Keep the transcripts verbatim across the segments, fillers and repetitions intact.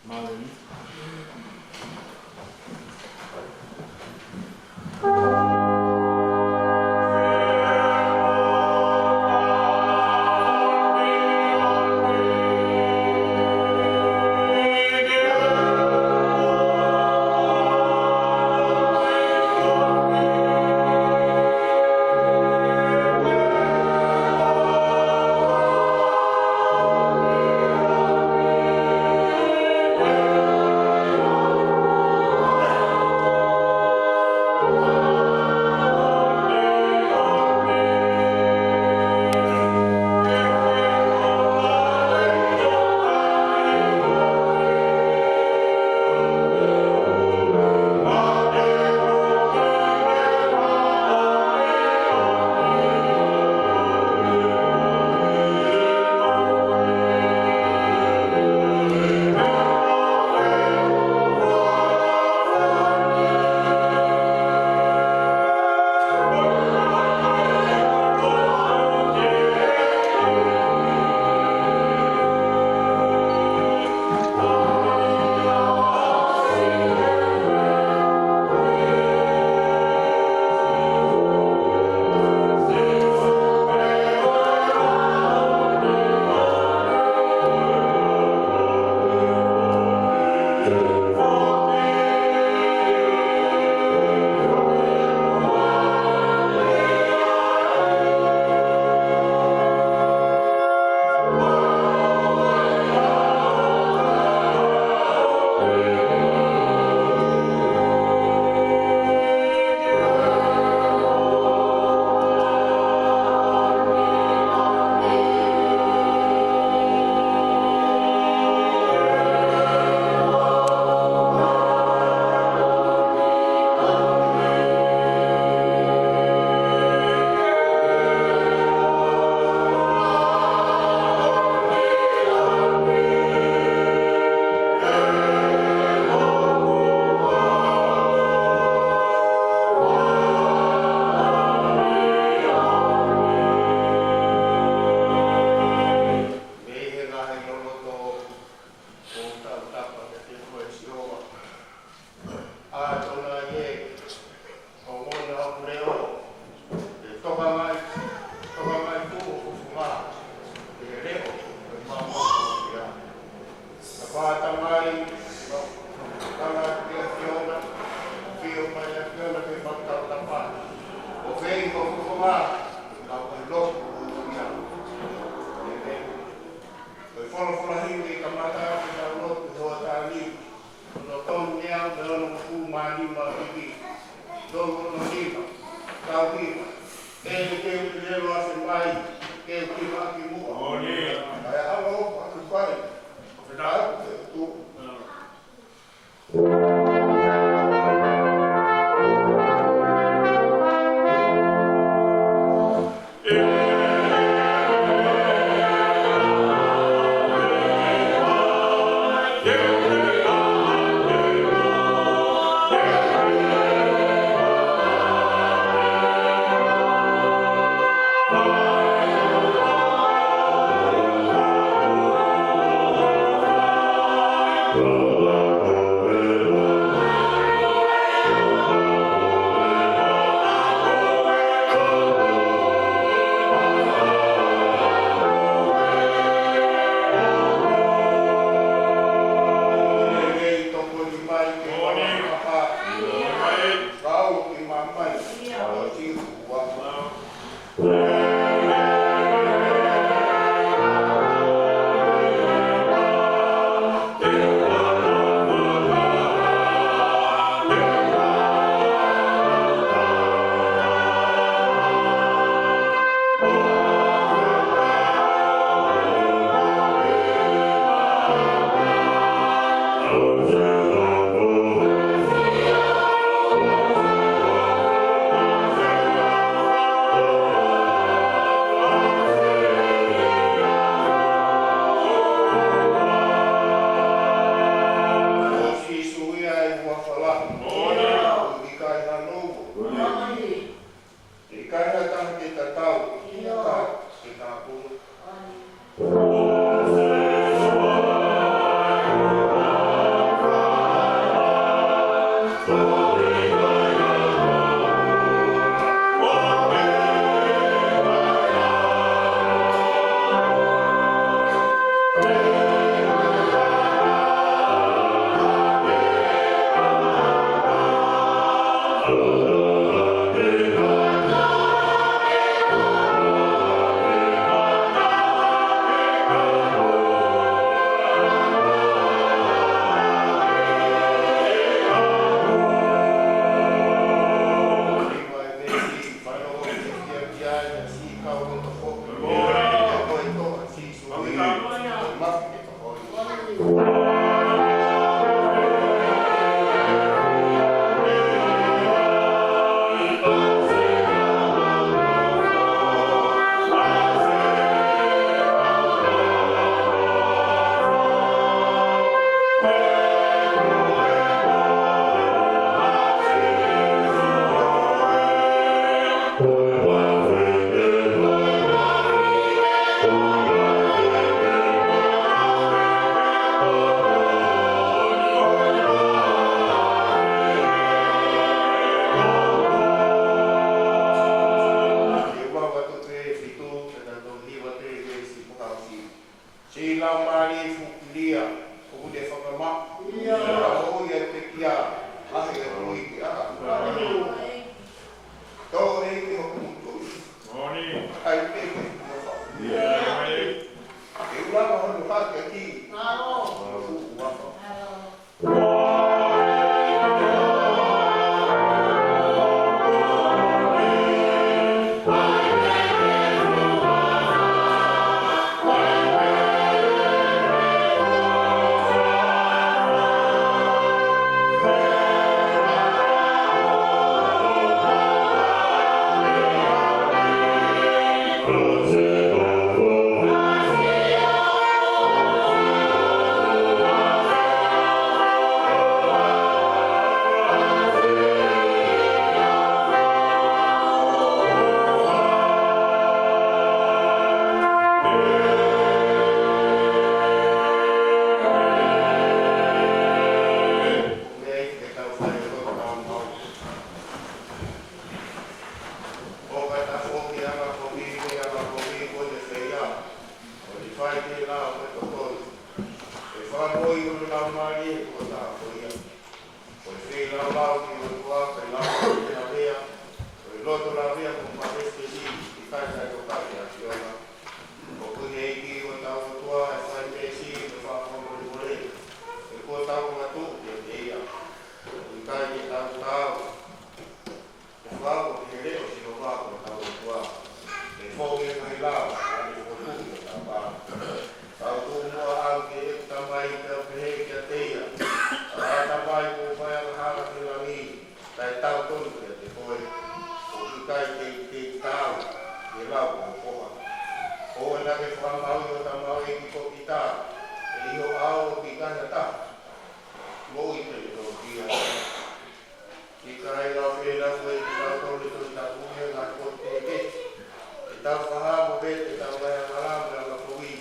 Mālō. Mei he ngaahi loloto ʻo e tautapa kiate koe Sihova. ʻA e tona ʻi he ʻo ngone ʻa e leʻo, ʻe tokangaʻi, tokangaʻi tuʻu ʻo fufunga, ʻi he leʻo, ʻe mamo ia. Ka pā tamai, ka, ka ngā kia Fiona, fio mai ʻa Fiona ke mau tautapa. ʻO fei ko fufunga, ka ko e lotu ia. ʻĒmeni. Ko e folofola hili kamata ke tau lotu hoʻatā ni. Lolotonga ʻi he ʻaho ni ʻoku mālōlō mai ki he tolu ono nima, tau hiva. ʻE ke u ʻi lelo ʻa e mai, ke u kimaʻa ki muʻa. ʻOni. ʻA e ʻalo ʻoku ʻaku fai. Tau ke tu. Siʻi Laumālie Fuʻu Kilia, ʻoku te fakamaʻa. ʻIo. Ka ʻoku ʻi ai e pekia, ʻa e ʻoku ʻi ai. Tō ʻEiki hoku ngutu. Moʻoni. ʻAi pē ke ʻofa. ʻIo. Ke ʻoua ʻe hoko ʻa e kiʻi. ʻAlo. ʻOku ʻofa. ʻO ka ta foki ʻa e anga kovi, ko e anga kovi, ko e feia. ʻO ni fai ke lau ke totonu. ʻE fakamoʻui ʻo e laumālie ko ta ko ia. Ko e feilaulau ki he ʻOtua, ko e lau ki he lavea. Ko e loto lavea ko e fakafesifesi, ʻikai sai ko ka ki ʻAfiona. ʻOku ʻi he ʻEiki ko ʻetau ʻOtua, ʻe fai meesi, ʻe fakamolemole. ʻE ko ʻetau ngatu kiate ia. ʻOku ʻikai ke tau taau. ʻE fakaako ki he leʻo Sihova ko ʻetau ʻOtua. ʻE foʻi e ngaahi lao, ʻa ʻene fokotuʻu ʻo tapa. Tau tuʻu muʻa ʻaʻau ki heʻeku tamai, pea u pehē kiate ia. ʻA e tamai kuo fai angahala ki langi, kae tau tonu kiate koe. ʻOku ʻikai ke, ke taau, ke lau ko e foha. ʻOua naʻa ke fakamāuʻi ho tamaioʻeiki ko kita, ʻe ʻi ho ʻao ʻoku ʻikai ha taha. Moʻui pē ʻi ho kia. ʻIkai ngāue ʻa e ʻOtua ʻi he tau tole tole tapu he ngaahi potu kehekehe. ʻE tau fakahā mo pehē ʻetau ngaahi angahala mo e anga kovi.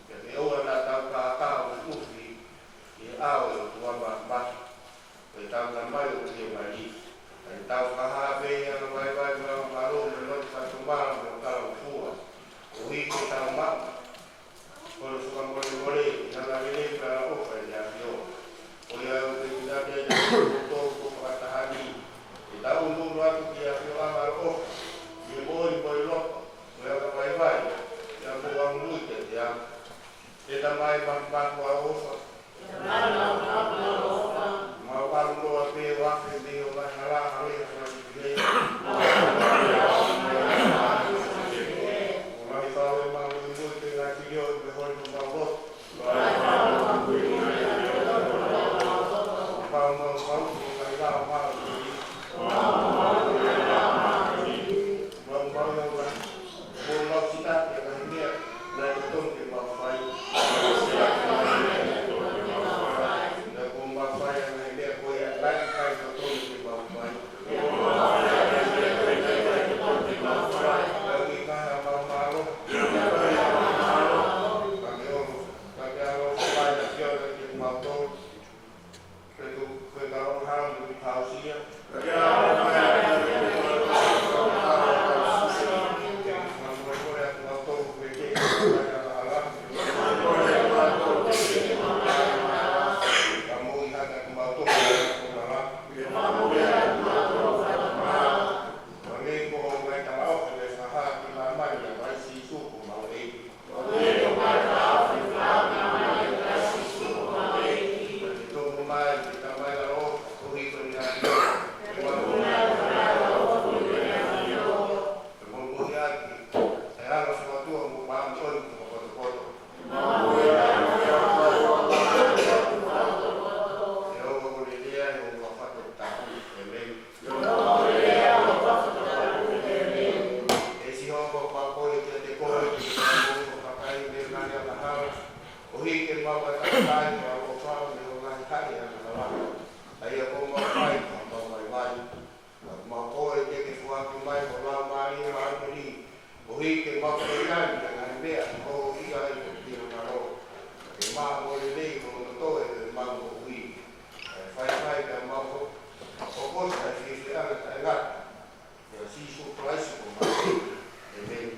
Pea ke ʻoua naʻa tau kākā ʻo ʻufi ʻi he ʻao ʻo e ʻOtua Māfimafi. Ko ʻetau Tamai ʻoku ʻi he langi. ʻE tau fakahā pē ʻa e anga vaivai mo e anga mālō mo e loto fakatomala mo e talangofua. ʻO hiki ʻetau maʻu ko e fakamolemole, ʻi he anga lelei mo e anga ʻofa ʻi he ʻAfio. Ko ia ʻoku ke kina pē ʻa e toko fakataha ni. ʻE tau ʻunuʻunu atu ki he ʻAfio ʻa e anga ʻofa, ʻi he moʻoni mo e loto, mo e anga vaivai, ʻi he anga ʻofa ʻi he ʻAfio. ʻE Tamai Māfimafi ʻoku ʻofa. Mau ʻalu noa pē ʻo afe mei he ngaahi hala, hale, hale, hale. ʻO ngaahi fale mau muimui ki he ngaahi filioʻi mo e holi ʻo mau lotu. Mau, mau, mau, ʻo ngaahi lao mau. Mau, mau, ʻo ngaahi Kuo mau sitaki ʻa e ngaahi meʻa naʻe totonu ke mau fai. Naʻe kuo mau fai ʻa e ngaahi meʻa ko ia naʻe ʻikai totonu ke mau fai. Naʻe ʻikai ha mau mālohi. Ka ke ʻofa, ka ke ʻaloʻofa mai ʻa e ʻAfiona kiate kimautolu. Ko e, ko e kaloha mo e hausia. ʻE Sihova, ʻoku mau kole kiate koe, ke ke mau fakaʻi mei he ngaahi angahala. ʻO hiki ke mau ʻatā ʻa e ʻaloʻofa mei he ngaahi haʻi angahala. ʻA ia ʻoku mau fai, ʻoku mau vaivai. ʻOku mau kole ke ke foaki mai ho Laumālie Māʻoniʻoni. ʻO hiki ke mau fai ai ʻa e ngaahi meʻa ʻoku ʻi ai ho finangalo. Ke maʻu mo lelei ho loto ʻi heʻemau moʻui. ʻE faifai pea mau ho-, hokosi ʻa e fiefia ʻa e taʻengata. ʻIa Sīsū Kalaisi ko homau ʻEiki. ʻĒmeni.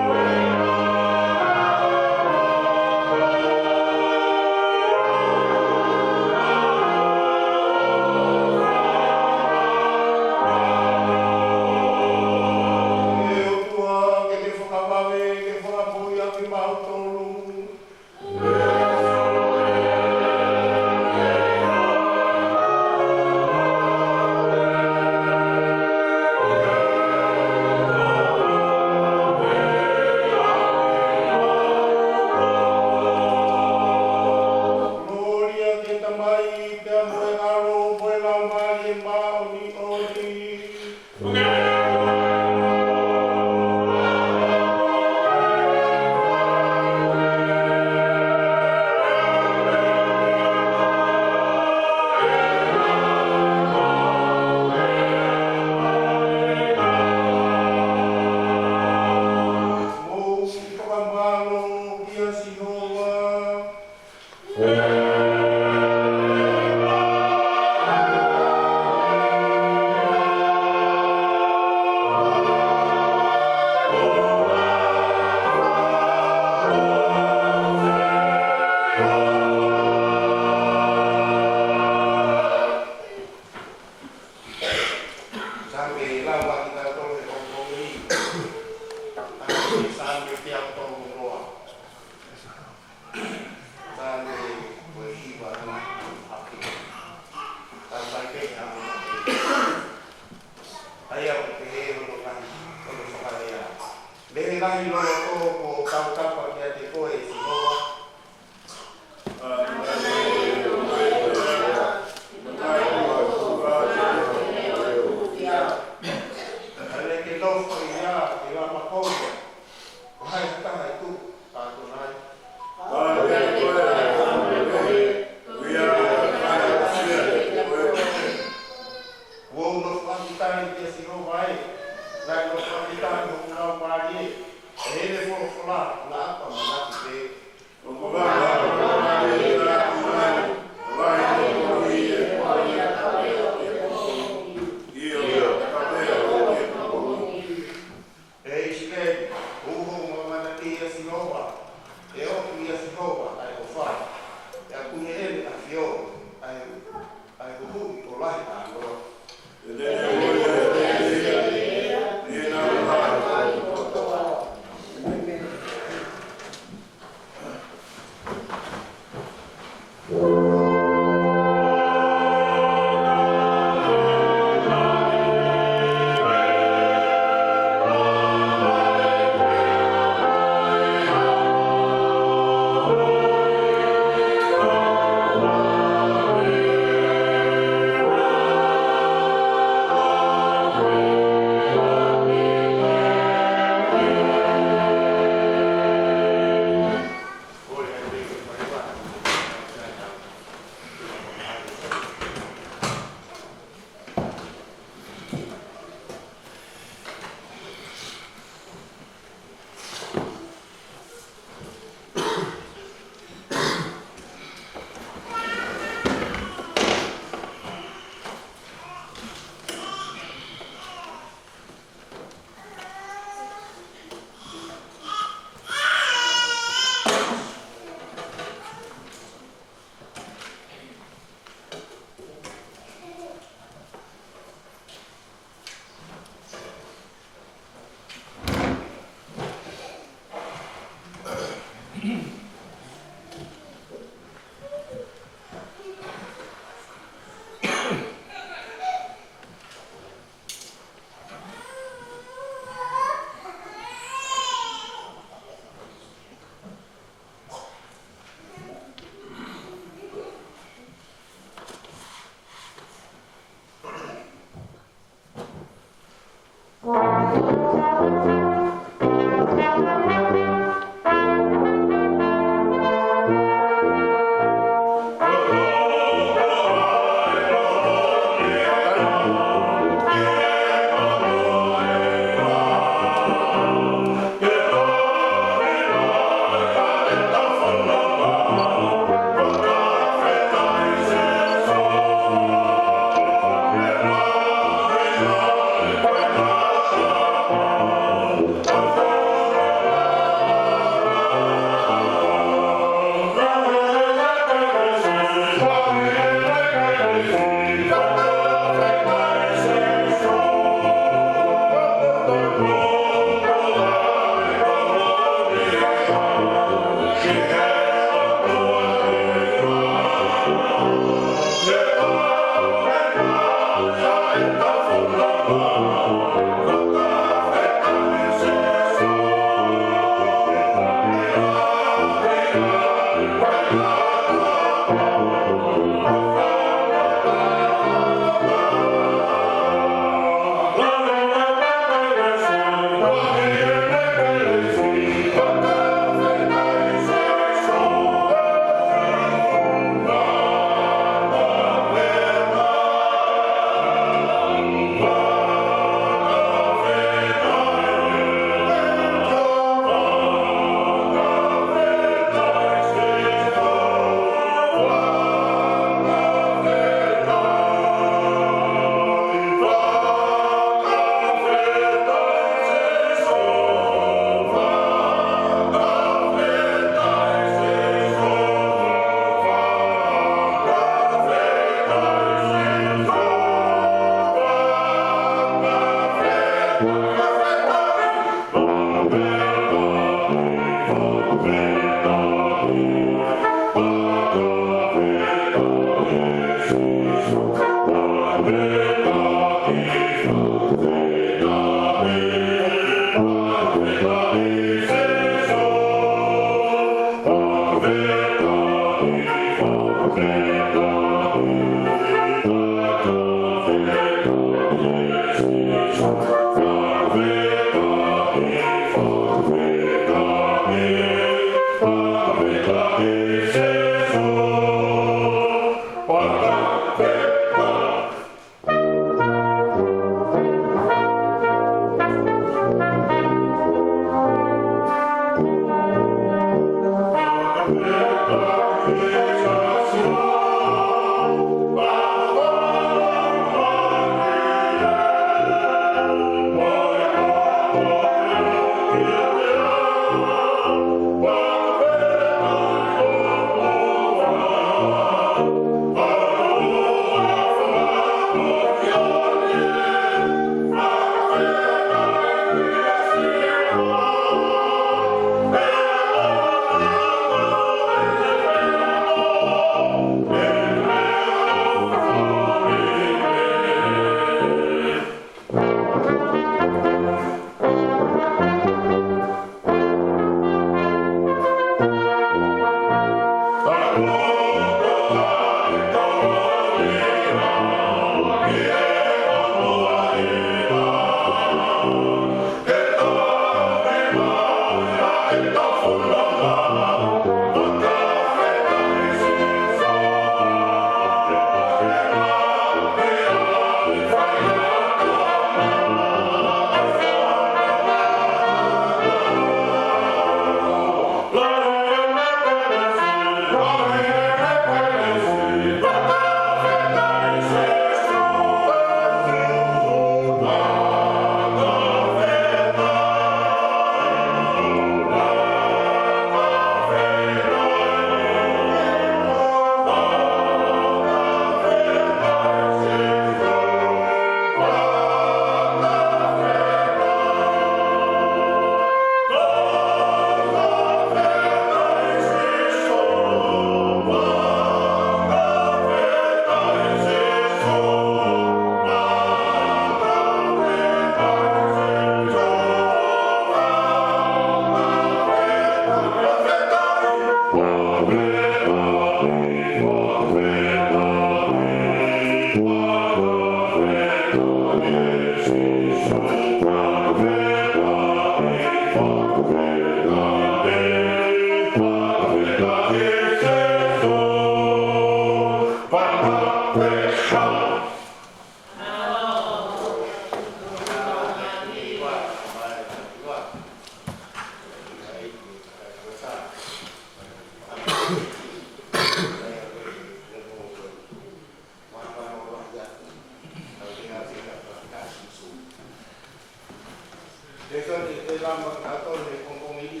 Lēsoni ʻe lama kātoa he pongipongi ni,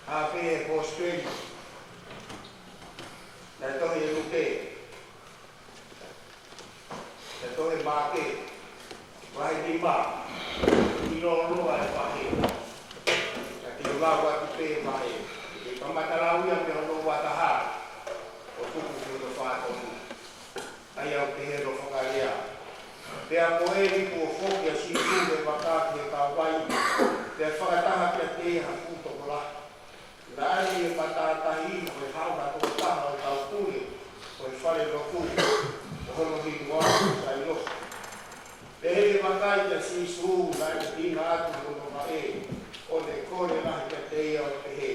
ʻa e kosipeli naʻe tohi ʻe Luke. Naʻe tohi ʻe Maʻake, vahe nima, ʻi he lōloa e vahe. Ka te u lau atu pē e vahe. Te u kamata lau ia mei hono ua taha ʻo tuku ki hono fā tolu. ʻA ia ʻoku pehē hono fakalea: Pea ko eni kuo foki ʻa Sīsū mei he vaka ki he kauvai, pea fakataha kiate ia ha fuʻu tokolahi. Naʻa ne matātahi, ko e haʻu ha tokotaha ʻo tau pule, ko e falelotu, ko hono hingoa ko Sailosi. Pea ʻi he vakai kia Sīsū, naʻa ne hinga atu hono vaʻe, ʻo ne kole lahi kiate ia ʻo pehē: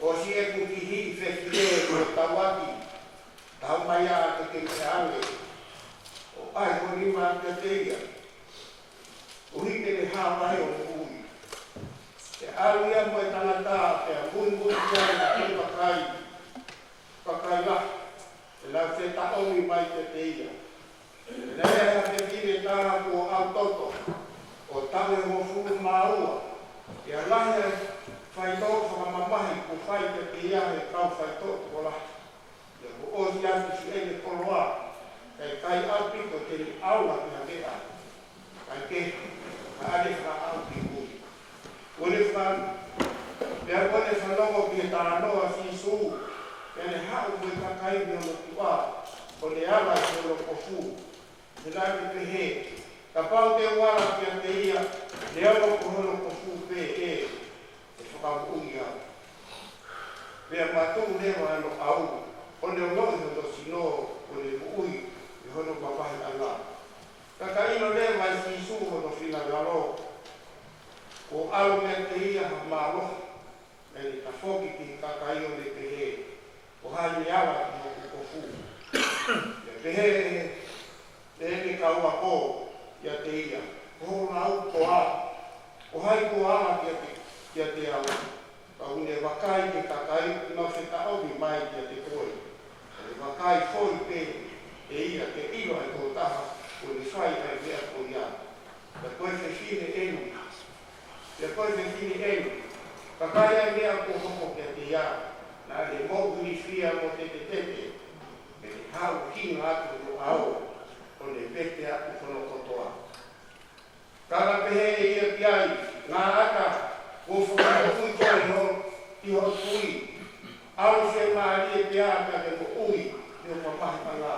ʻOsi ʻeku kihiʻi fefine ko e tauʻaki, tau mai ā ke ke meʻa ange, ʻo ʻai ho nima kiate ia, koeʻuhi ke ne hā lahi hoʻo moʻui. Pea ʻalu ia mo e tangata, pea muimui ki ai ʻa e kakai, kakai lahi, ʻo nau fetaʻomi mai kiate ia. Pea naʻe ʻi ai ha fefine taha kuo ʻau toto ʻo taʻu ʻe hongofulu mā ua, pea lahi ʻa e faitoʻo fakamamahi kuo fai kiate ia ʻe he kau faitoʻo tokolahi. Pea kuo ʻosi ʻatu siʻene koloa, kae ʻikai ʻaupito te ne ʻaonga ki ha meʻa, kae kehe, ka ʻa ne fakaʻau ki mui. Kuo ne fa-, pea kuo ne fanongo ki he talanoa ʻa Sīsū, pea ne haʻu mo e kakai mei hono tuʻa, ʻo ne ala ki hono kofu. Pea naʻa ne pehē: Kapau te u ala kiate ia, neongo ko hono kofu pē ē, ʻe fakamoʻui au. Pea matuʻu leva hono ʻau, ʻo ne ongoʻi hono sino, ʻo ne moʻui ʻi hono mavaheʻanga. Ka ka ʻilo leva ʻe Sīsū hono finangalo, kuo ʻalu meiate ia ha mālohi, naʻa ne tafoki ki he kakai ʻo ne pehē: Ko hai ʻe ala ki hoku kofu? Pea pehē ʻe heʻene kau ako kiate ia: Ko ho lau koā, ko hai kuo ala kiate, kiate au? Ka ʻoku ne vakai ki he kakai kuo nau fetaʻomi mai kiate koe, ʻo ne vakai foʻi pē ʻe ia ke ʻilo ʻa e tokotaha kuo ne fai ʻa e meʻa ko ia. Pea ko e fefine eni, pea ko e fefine eni, vakai ʻa e meʻa kuo hoko kiate ia, naʻa ne moʻui ilifia mo tetetete, pea ne haʻu hinga atu hono ʻao, ʻo ne vete atu hono kotoa. Ka naʻe pehē ʻe ia ki ai: Ngaahi ata, kuo fakamoʻui koe ʻi ho, ʻi ho tui. ʻAlu fiemālie pē ā pea ke moʻui ʻi ho mavaheʻanga.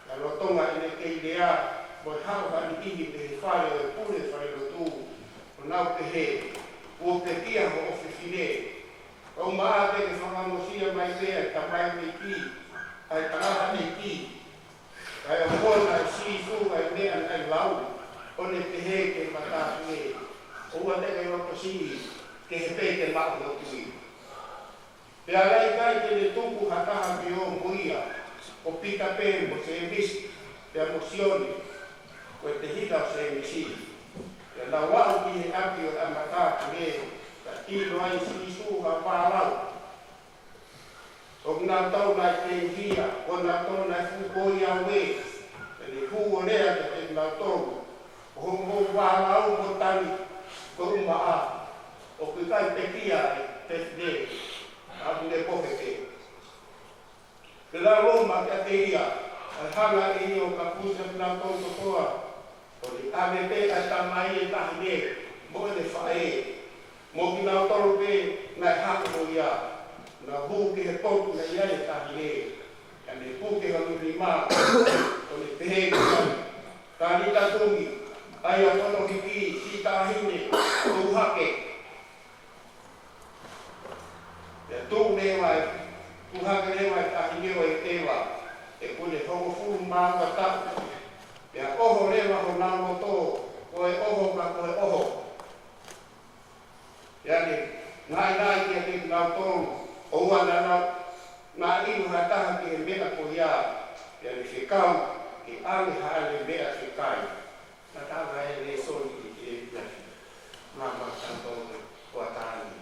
Pea lolotonga ʻene kei lea, mo e haʻu ha niʻihi mei he fale ʻo e pule falelotu, ʻo nau pehē: Kuo pekia hoʻo fefine. Ka ʻumaʻā pē ke fakaongosia mai pē ʻa e tamaioʻeiki, ʻa e tangataʻeiki, kae ʻohona ʻe Sīsū ʻa e meʻa naʻe lau, ʻo ne pehē ki he matāpule: ʻOua te ke loto siʻi, kehe pē ke maʻu hoʻo tui. Pea naʻe ʻikai te ne tuku ha taha ke ō mo ia, ko Pita pē mo Sēmisi, pea mo Sione, ko e tehina ʻo Sēmisi. Pea nau aʻu ki he ʻapi ʻo e ʻa e matāpule, pea ʻilo ai ʻe Sīsū ha vālau ʻo kinautolu naʻe teuhia, ko kinautolu naʻe fuʻu koi auē, pea ne hū ʻo lea kiate kinautolu: Ko hoʻomou vālau mo tangi, ko e ʻumaʻā ʻoku ʻikai pekia ʻa e fefine, ka ʻoku ne kohe pē. Pea lau lōmaki kiate ia, ʻa e hanga ʻe ia ʻo kapusi ʻa kinautolu kotoa, ʻo ne ʻave pē ʻa e tamai ʻa e taʻahine mo ʻene faʻē, mo kinautolu pē naʻe haʻu mo ia, ʻo nau hū ki he potu naʻe ʻi ai ʻa e taʻahine, pea ne puke hono nima, ʻo ne pehē ki ai: Talita kumi, ʻa ia ko hono hiki, siʻi taʻahine, tuʻu hake. Pea tuʻu leva ʻa e, tuʻu hake leva ʻa e taʻahine ʻo e ʻeva, ʻoku ne hongofulu mā ua taʻu. Pea ʻoho leva honau loto, ko e ʻoho ka ko e ʻoho. Pea ne naʻinaʻi kiate kinautolu, ʻoua naʻa, naʻa ʻilo ha taha ki he meʻa ko ia, pea ne fekau ke ʻave haʻane meʻa fekai. Naʻa tau ʻa e lēsoni ki he efiafi. Mālō ʻaupito hoʻatā ni.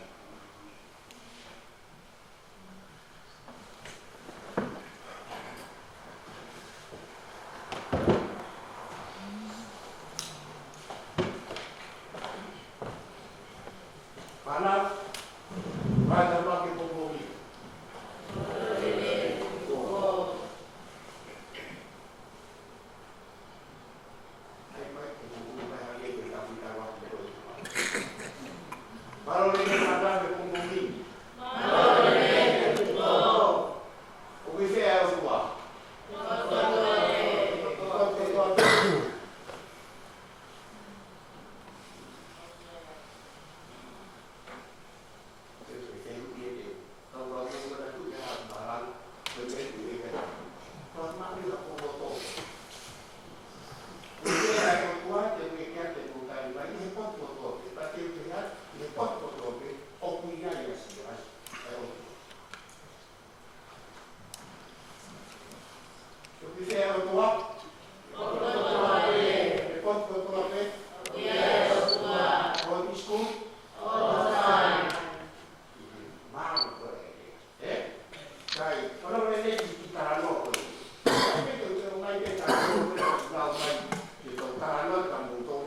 Ko e lelei ki he talanoa ko ē. ʻAi pē ke u ʻomai pē talanoa ko ē, lau mai ke tau talanoa ka mou tau.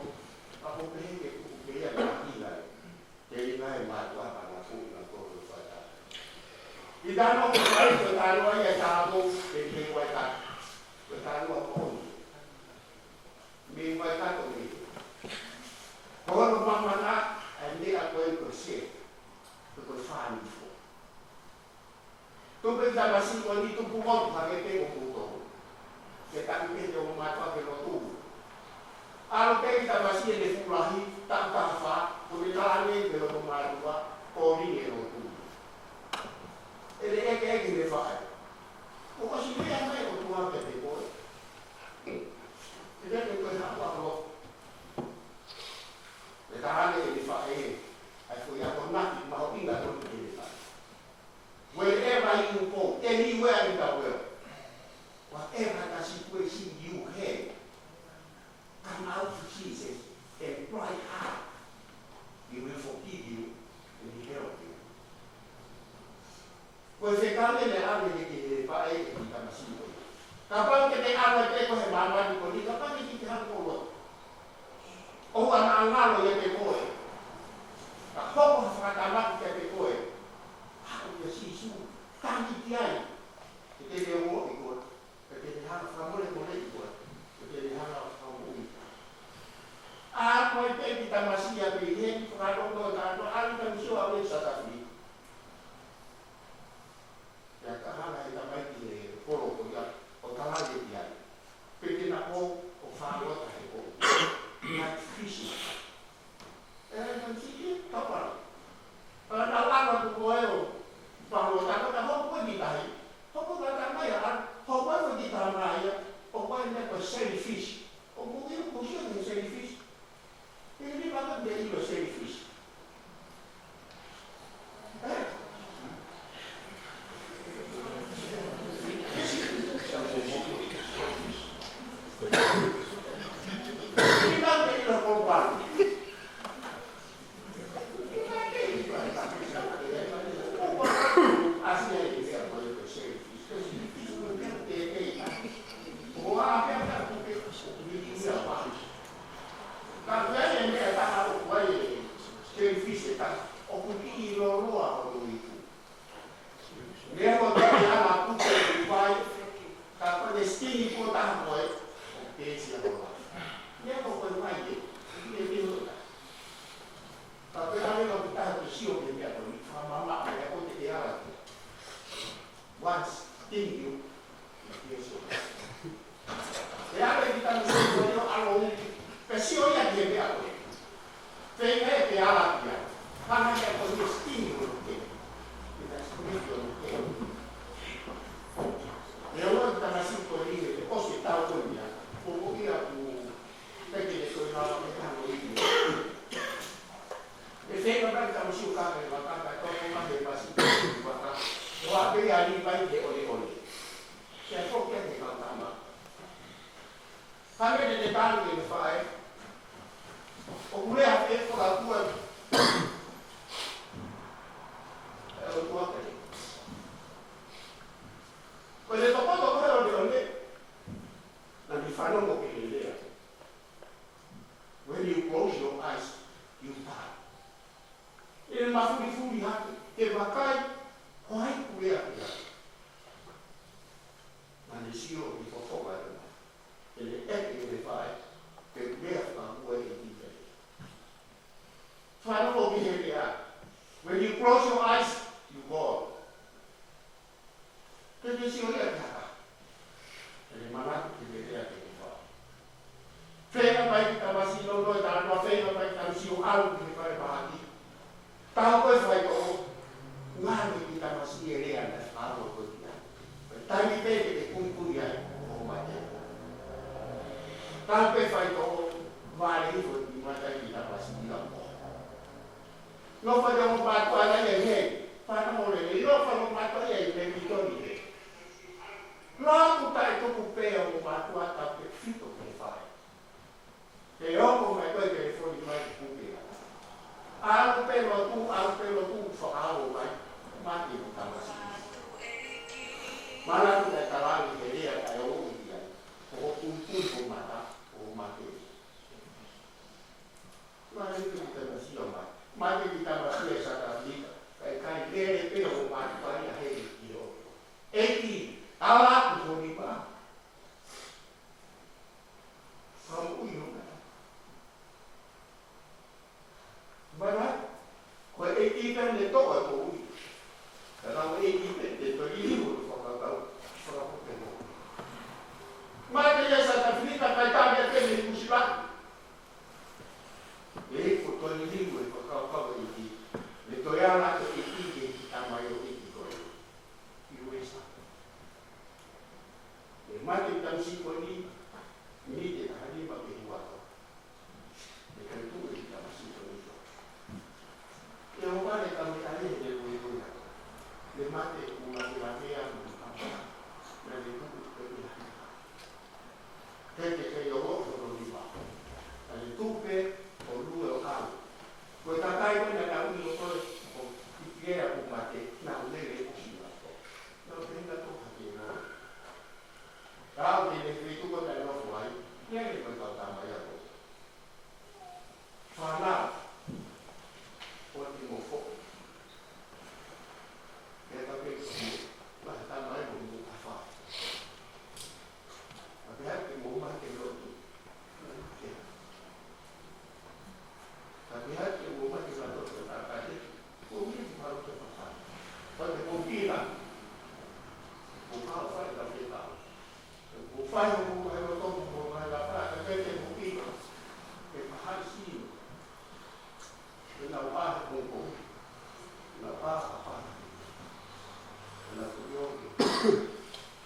Ka ko pehē ke kuku ke ia ka hila. Ke ʻi ai e mātuʻa ka na kuku na ko e fata. ʻI talanoa ko ē, ko e talanoa ia ʻa e tāmau, ke ke wai ka. Ko e talanoa ko ē. Mei Waikato mei. Ko hono mamana, ʻa e meʻa ko ē ko e se. Ko e fānifo. Tupu e tamasiʻi ko eni tupu motu hangē pē ko koutou. Ke taki pē te o mātuʻa ke lotu. ʻAlu pē e tamasiʻi ʻene fuʻu lahi, taʻu taha fā, ko e tala ange pē ʻe hono mātuʻa, ko eni ʻe lotu. ʻEne ʻekeʻeke ʻene faʻē. ʻOku ʻosi lea mai ʻOtua kiate koe. ʻE lea mai ko e hā ʻoku lotu. ʻE tala ange ʻene faʻē, ʻa e foʻi akonaki mahuʻinga ko eni ki heʻene faʻē. Wherever you go, anywhere in the world, whatever the situation you have, come out to Jesus and cry out. He will forgive you and help you. Ko e fekau ʻeni ʻa ʻene ki he faʻē ʻi he tamasiʻi ko ē. Kapau te ke ʻalu ʻo pehē ko e māmani ko eni, kapau te ke hanga ʻo lotu. ʻOua naʻa ngalo ʻiate koe. Ka hoko ha fakatamaki kiate koe. Haʻu kia Sīsū. Tangi ki ai. Ke te ne ongoʻi koe. Ke te ne hanga fakamolemoleʻi koe. Ke te ne hanga fakamoʻui. ʻA ko e pē ki tamasiʻi ʻa pē ʻi heni fakaloto tātou ʻalu ka misio ʻa pē satafi. Pea ka hanga he tamaiki ʻe kolo ko ia, ʻo tala ange ki ai. Pe te na ʻo, ʻo fālota he ʻo. Night fishing. ʻE, ka si ia, tapa. ʻA na lava tu ko e ʻo, fālota ko na hoko ki tahi. Hoko ka tamai a, hoko ki tamai a, ʻo ko e ne ko e sailfish. ʻO ko ia, ko ia ne sailfish. He ne maka te ilo sailfish. Ka ko e meʻa ʻe taha ʻoku ʻi ai e sailfish ʻe taha, ʻoku ʻikai loloa hono iku. Meʻa ko e ala kupe i vai, ka ko e sting ko e taha ko ē, ʻoku pēsi ʻa hola. Meʻa ko e vai ē, ʻoku ʻikai ke hota. Ka ko e ala ʻoku taha ke sio ki he meʻa ko eni, fakamamaʻo meʻa ko ē te ke ala ki ai. Once sting you, you feel so bad. ʻE ala ki tanu sio ko eni ʻo ʻalu ʻo uki. Pea sio ia ki he meʻa ko ē. Feinga ia ke ala ki ai. Hanga ia ko e sting ʻo ke. Ina sting ʻo ke. ʻE ua ki tamasiʻi ko eni ʻe ʻosi e taʻu ko ia. Ko ko ia ku. Pea ke ne ko ia ke hano i. ʻE feinga mai tamasiʻi ʻo kaka he vaka, ka toko mai he pasi vaka. ʻO ʻapē ia ni mai ke ʻoleʻole. Ke foki ʻa e kau tama. Hangē ne te tali ke ne faʻē. ʻOku lea pē ko la kua. ʻE ʻOtua ke. Ko e toko toko he ʻoleʻole. Naʻa ne fanongo ki he lea. When you close your eyes, you die. ʻE mafulifuli hake, ke vakai, ko hai ʻoku lea ki ai. Naʻa ne sio ki he fofonga ʻo e mā. ʻEne ʻeke ki heʻene faʻē, pe ʻoku lea fakamuʻa ʻe ʻikai. Fanongo ki he lea. When you close your eyes, you go. Ke ke sio ia ki ha taha. Ke ke manatu ki he lea ki he faʻē. Feinga mai ki tamasiʻi lolo e tānua, feinga mai ki tamasiʻi ʻo ʻalu ki he fale mahaki. Taha ko e faitoʻo, ngalo ki tamasiʻi e lea naʻe fakaʻamu ko ia. Ko e taimi pē ke ke kuikui ai, ʻo mate. Taha ko e faitoʻo, vale hifo ki mata ki tamasiʻi ʻo mohe. Nofo ʻa e ongo mātuʻa ʻana ia he, fana mole le, nofo ʻa e ongo mātuʻa ia he, mi toni he. Lotu taʻe tuku pē ʻa e ongo mātuʻa tautefito ki he faʻē. He ongo mai ko e telefoni mai ki kupe. ʻAlu pē lotu, ʻalu pē lotu, fakaʻamu mai, mate mo tamasiʻi. Manatu kae talaange he lea kae ʻoua ʻe ʻi ai. Ko hoʻo puipui ho mata, ʻo mate. Mate ki he tamasiʻi ʻo mate. Mate ki he tamasiʻi ʻa Sātafilika. Kae ʻikai lele pē ʻo mate pai ʻa heli ʻi ʻoku. ʻEiki, ala atu ho nima. Ka moʻui ho mata. Mana, ko e ʻEiki pē ne toʻo e moʻui. Ka ko e ʻEiki pē ne toe liliu e fakakaukau, fakapotopoto. Mate ia Sātafilika kae tali ake mei Nuʻusila. ʻE, ko e toe liliu e fakakaukau e ʻEiki. Ne toe ala atu e ʻEiki ki he kiʻi tamaioʻeiki ko ē. ʻI U S A. ʻE mate e tamasiʻi ko eni, miniti ʻe taha nima pe ua. ʻE kei tuʻu e kiʻi tamasiʻi ko eni. ʻE ʻohovale ka me ʻale he ko e ko ia. ʻE mate ʻo lavelavea mo kama. Naʻe tuʻu pē ia. He te kei ʻohovale hono nima. Naʻe tuʻu pē ʻo lue ʻo kau. Ko e kakai ko ē naʻa nau ʻilo ko ē, ko Hitiela kuo mate, naʻa nau lele ʻo sila. Naʻa nau lele ʻo hake nā. Ka ʻoku ʻi he feituʻu ko ē naʻe nofo ai, lele ko e kau tamaioʻeiki. Fānau, ʻoua te mou foʻi. Ke ta ke ki, ma ta mai mo mo ka fa. Ka pehē ke mou mai ke lotu. Ka pehē ke mou mai ke lotu, ka pehē ke mou mai ke lotu, ka pehē. Ka te mou pila. Mou kau fai ka pehē kau. Mou fai, mou mai lotu, mou mai la ka, ka pehē ke mou pila. Ke pahai sino. Ke nau ʻā he pongipongi. Nau ʻā ha pā. Ke nau kuio ke.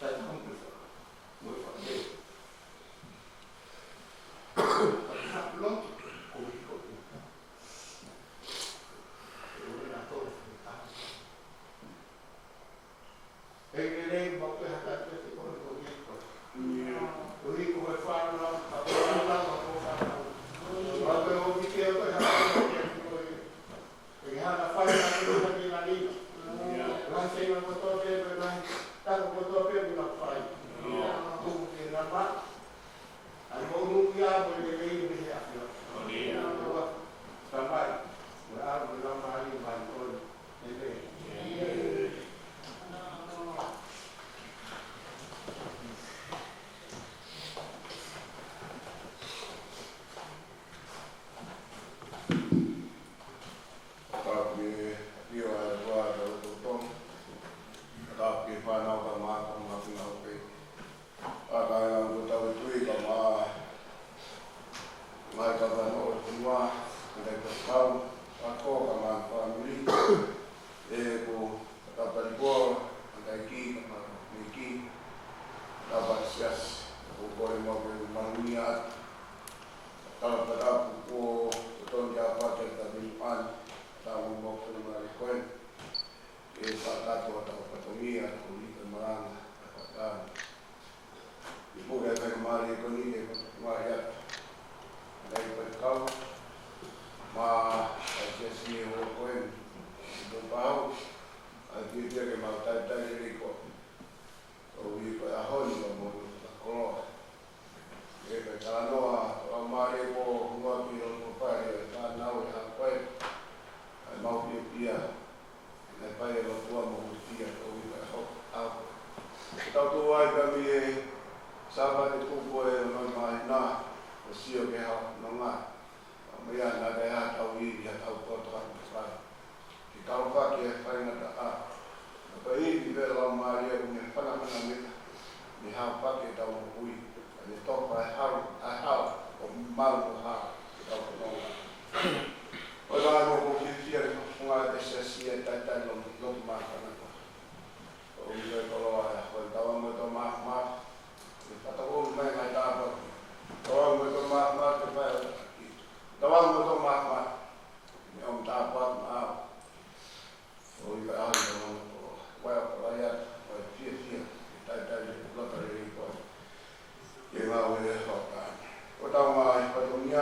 Tai tamu ke fa. Mo e fa ke. Ka te hapu lotu, ko hiko ke. Ke ʻoua naʻa tō ke ta. ʻE lelei mo ke haka te te koe ko hiko. Ko hiko e fānau, ka ko fānau, ka ko fānau. Ka ko e ofi ke o koe haka te te koe. ʻE hana fai ka te koe ke nani. Lahi seinga kotoa pē ko e lahi. Tako kotoa pē ko e lahi fai. Tuku ke nana. ʻAi mo unu ia mo e lelei mei he ʻAfiona. Tamai, mo e ʻAlo mo e Laumālie Māʻoniʻoni. ʻĒmeni. Tapu ki he ʻAfiona ʻa e ʻOtua ʻi loto ʻo Tonga. Tapu ki he fānau ka mā ka mā ki na ope. ʻA ka ʻi ai ʻa e tau tui ka mā, mai ka mā no o tunua, ka ʻi ai ka kau, ka ko ka mā fāmili, ʻe ko ka tau tali ko, ka ʻi ai ki, ka mā ka miki, ka mā siasi, ko ko e mā ko e mā nui atu, ka tau tala puko, ko toni a pake ka minu an, ka tau mō ko e mā le koe, ʻe fakatato a tau fatongia, ko ni ka maranga, ka fakatato. ʻI puke ʻa e faingamālie ko eni ke fakamālō atu. Naʻe ʻi ai e kau, mā, ʻa e siasi ʻi he ʻaho ko eni. ʻI Popau, ʻa e fiefia ke mau talitali lelei ko. ʻOku ʻi ai e ʻaho ni ka mo e fakakoloa. ʻE ka talanoa, fakamālō ko, mua ki loto pale, ʻe fānau ʻe hako ē. ʻA e mau fiefia. Naʻe fai e lotu mo e fiefia ko ʻi ka hoko au. Tau tuʻu ai ka mei he Sāpate kupu ʻe ono māhina, ʻo sio ki he ʻaho nonga. Meʻa naʻe ʻi ai ha tau ivi, ha tau poto, ha tau fai. Ke kau fai ki he faingataʻa. Naʻe ivi pē Laumālie ʻo ne fanafana meka. Ne hau fai ki he tau moʻui. Ne topa e hau, ʻa e hau, ʻo mau ʻo hau, ke tau fononga. ʻOi, ʻoku ou fiefia he fakafofonga ʻa e siasi ʻa e talitali lotu, lotu māfana ko. ʻOku ou ʻi ai e koloa ʻa e, ko e tau amo e tau māfana, ʻe fata ʻo mai mai tāpuaki. Tau amo e tau māfana, ke fai ʻo taki. Tau amo e tau māfana, ʻe ʻomi tāpuaki maʻau. ʻOi, ka ʻaho ni ka mana ko, ʻoku ou kole atu, ʻoku ou fiefia, ʻe talitali, lotu lelei ko. Ke mau ʻi he fakataha. Ko tau mai, fatongia,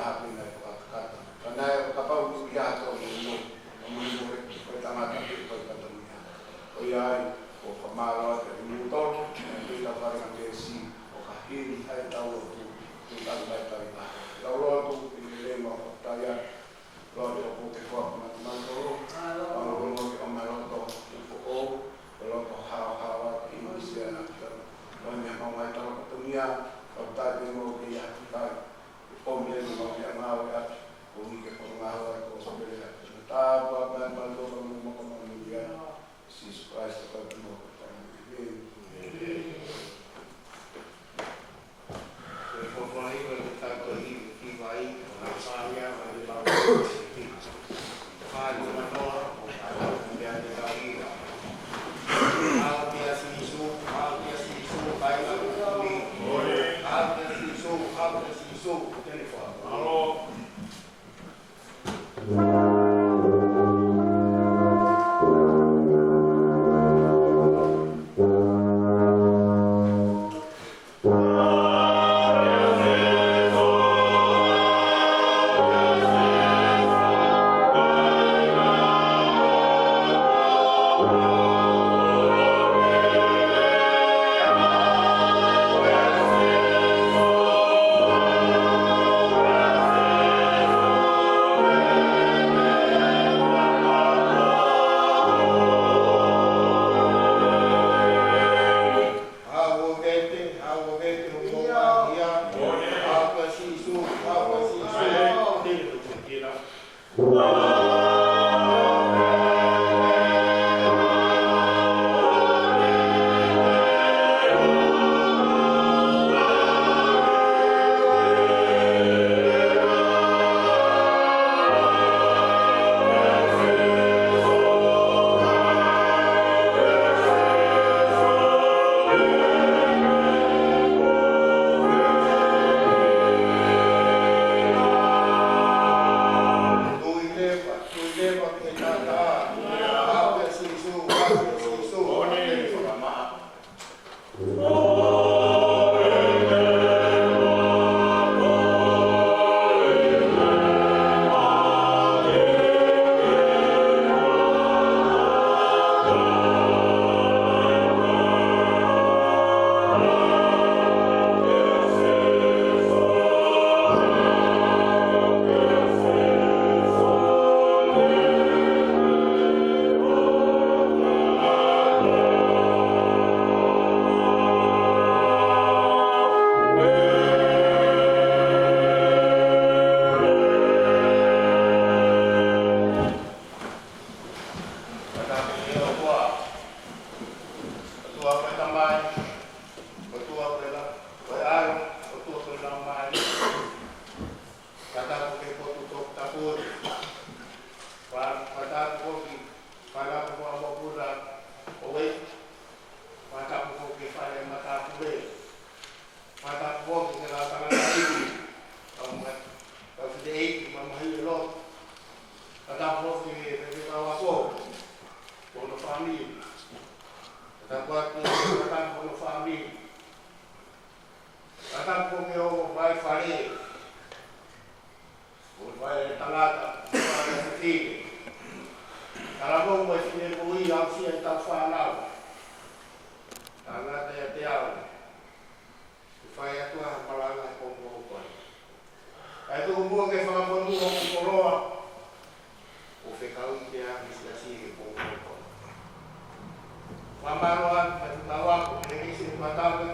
lahi pē naʻe fakakakato. Ka naʻe kapau ʻoku ʻi ai ha tō mo ʻuno, ka muli mo e ko e tangata pē ko e fatongia. Ko ia ai, ʻoku fakamālō atu kiate kimoutolu, naʻe pita fale ka pesi, ʻo ka hili ai ʻetau lotu, ʻi he tali mai tali mai. Tau lotu, ʻi he lelei mo e fakafetaʻi, lotu ʻoku te koa ko mata mai kolo, ʻa lotu ke ʻomai loto, ʻi ko o, loto haohaoa, ʻi ʻIsileli, ʻo ne hanga mai tala ko Tonga, ʻo tai te mo ke ia, tai, ʻo mea ni mo ke ngāue atu, ʻo ni ke ko ngāue atu, ʻo sopele atu. Tāpuaki mai, mai loto mo maka mai ia, Sīsū Kalaisi ko e Tamai. ʻĒmeni.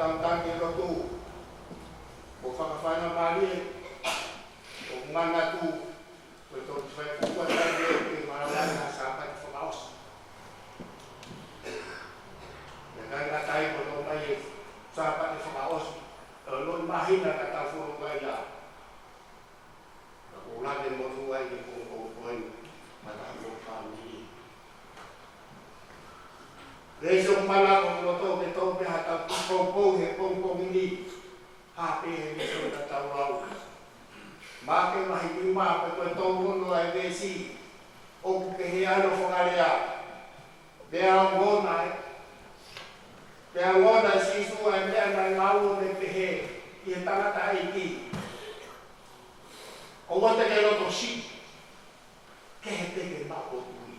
Tangata ke lotu, ʻo fakafaingamālie, ʻo manatu, ʻo tau fai kuka tau ke malanga ʻa e Sāpate fakaʻosi. ʻIkai ngata ai ko e ʻomai e Sāpate fakaʻosi, ʻo e māhina ka tau folo mai ai. Ka ʻoku ou lave monū ai ki he pongipongi ko eni, maʻa e fāmili. Lesi ʻoku ou manako ki loto ke tau pehē ha tau poupou he pongipongi ni, hā pē he lesi ʻoku tau lau. Maʻake vahe nima pea ko e tolu ono ʻa e veesi, ʻoku pehē hono fakalea. Pea ongona ʻe, pea ongona ʻe Sīsū ʻa e meʻa naʻe lau ʻo ne pehē ki he tangataʻeiki, ʻOua te ke loto siʻi, kehe pē ke maʻu ho tui.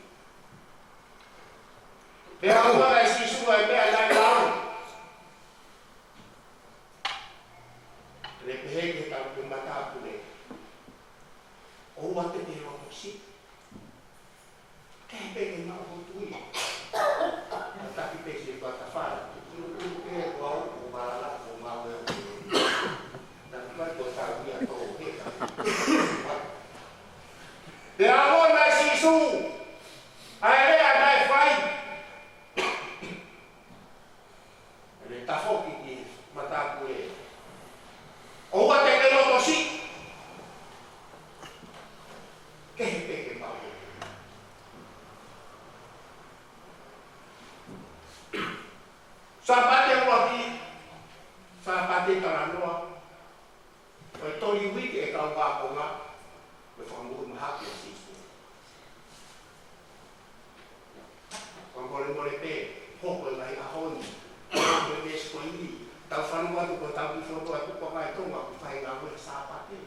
Pea ongona ʻe Sīsū ʻa e meʻa naʻe lau, ʻo ne pehē ki he tangata matāpule, ʻOua te ke loto siʻi, kehe pē ke maʻu ho tui. Tataki pē siʻi fata fala. Tunu tunu pē ko au ʻoku malanga ʻoku mau e. Tataki pē ko tau ia tō he ka. Pea ongona ʻe Sīsū ʻa e lea naʻe fai. ʻO ne tafoki ki he matāpule, ʻOua te ke loto siʻi, kehe pē ke maʻu. Sāpate ʻuluaki, Sāpate talanoa, ʻo e toli uike ʻa e kau ākonga, mo e fakamoʻui mahaki ʻa Sīsū. Fakamolemole pē, hoko e ngaahi ʻaho ni, hoko e veesi ko eni, tau fanongo atu ko e tau kiʻi fono atu ko e ngaahi Tonga ʻoku fai e ngāue he Sāpate.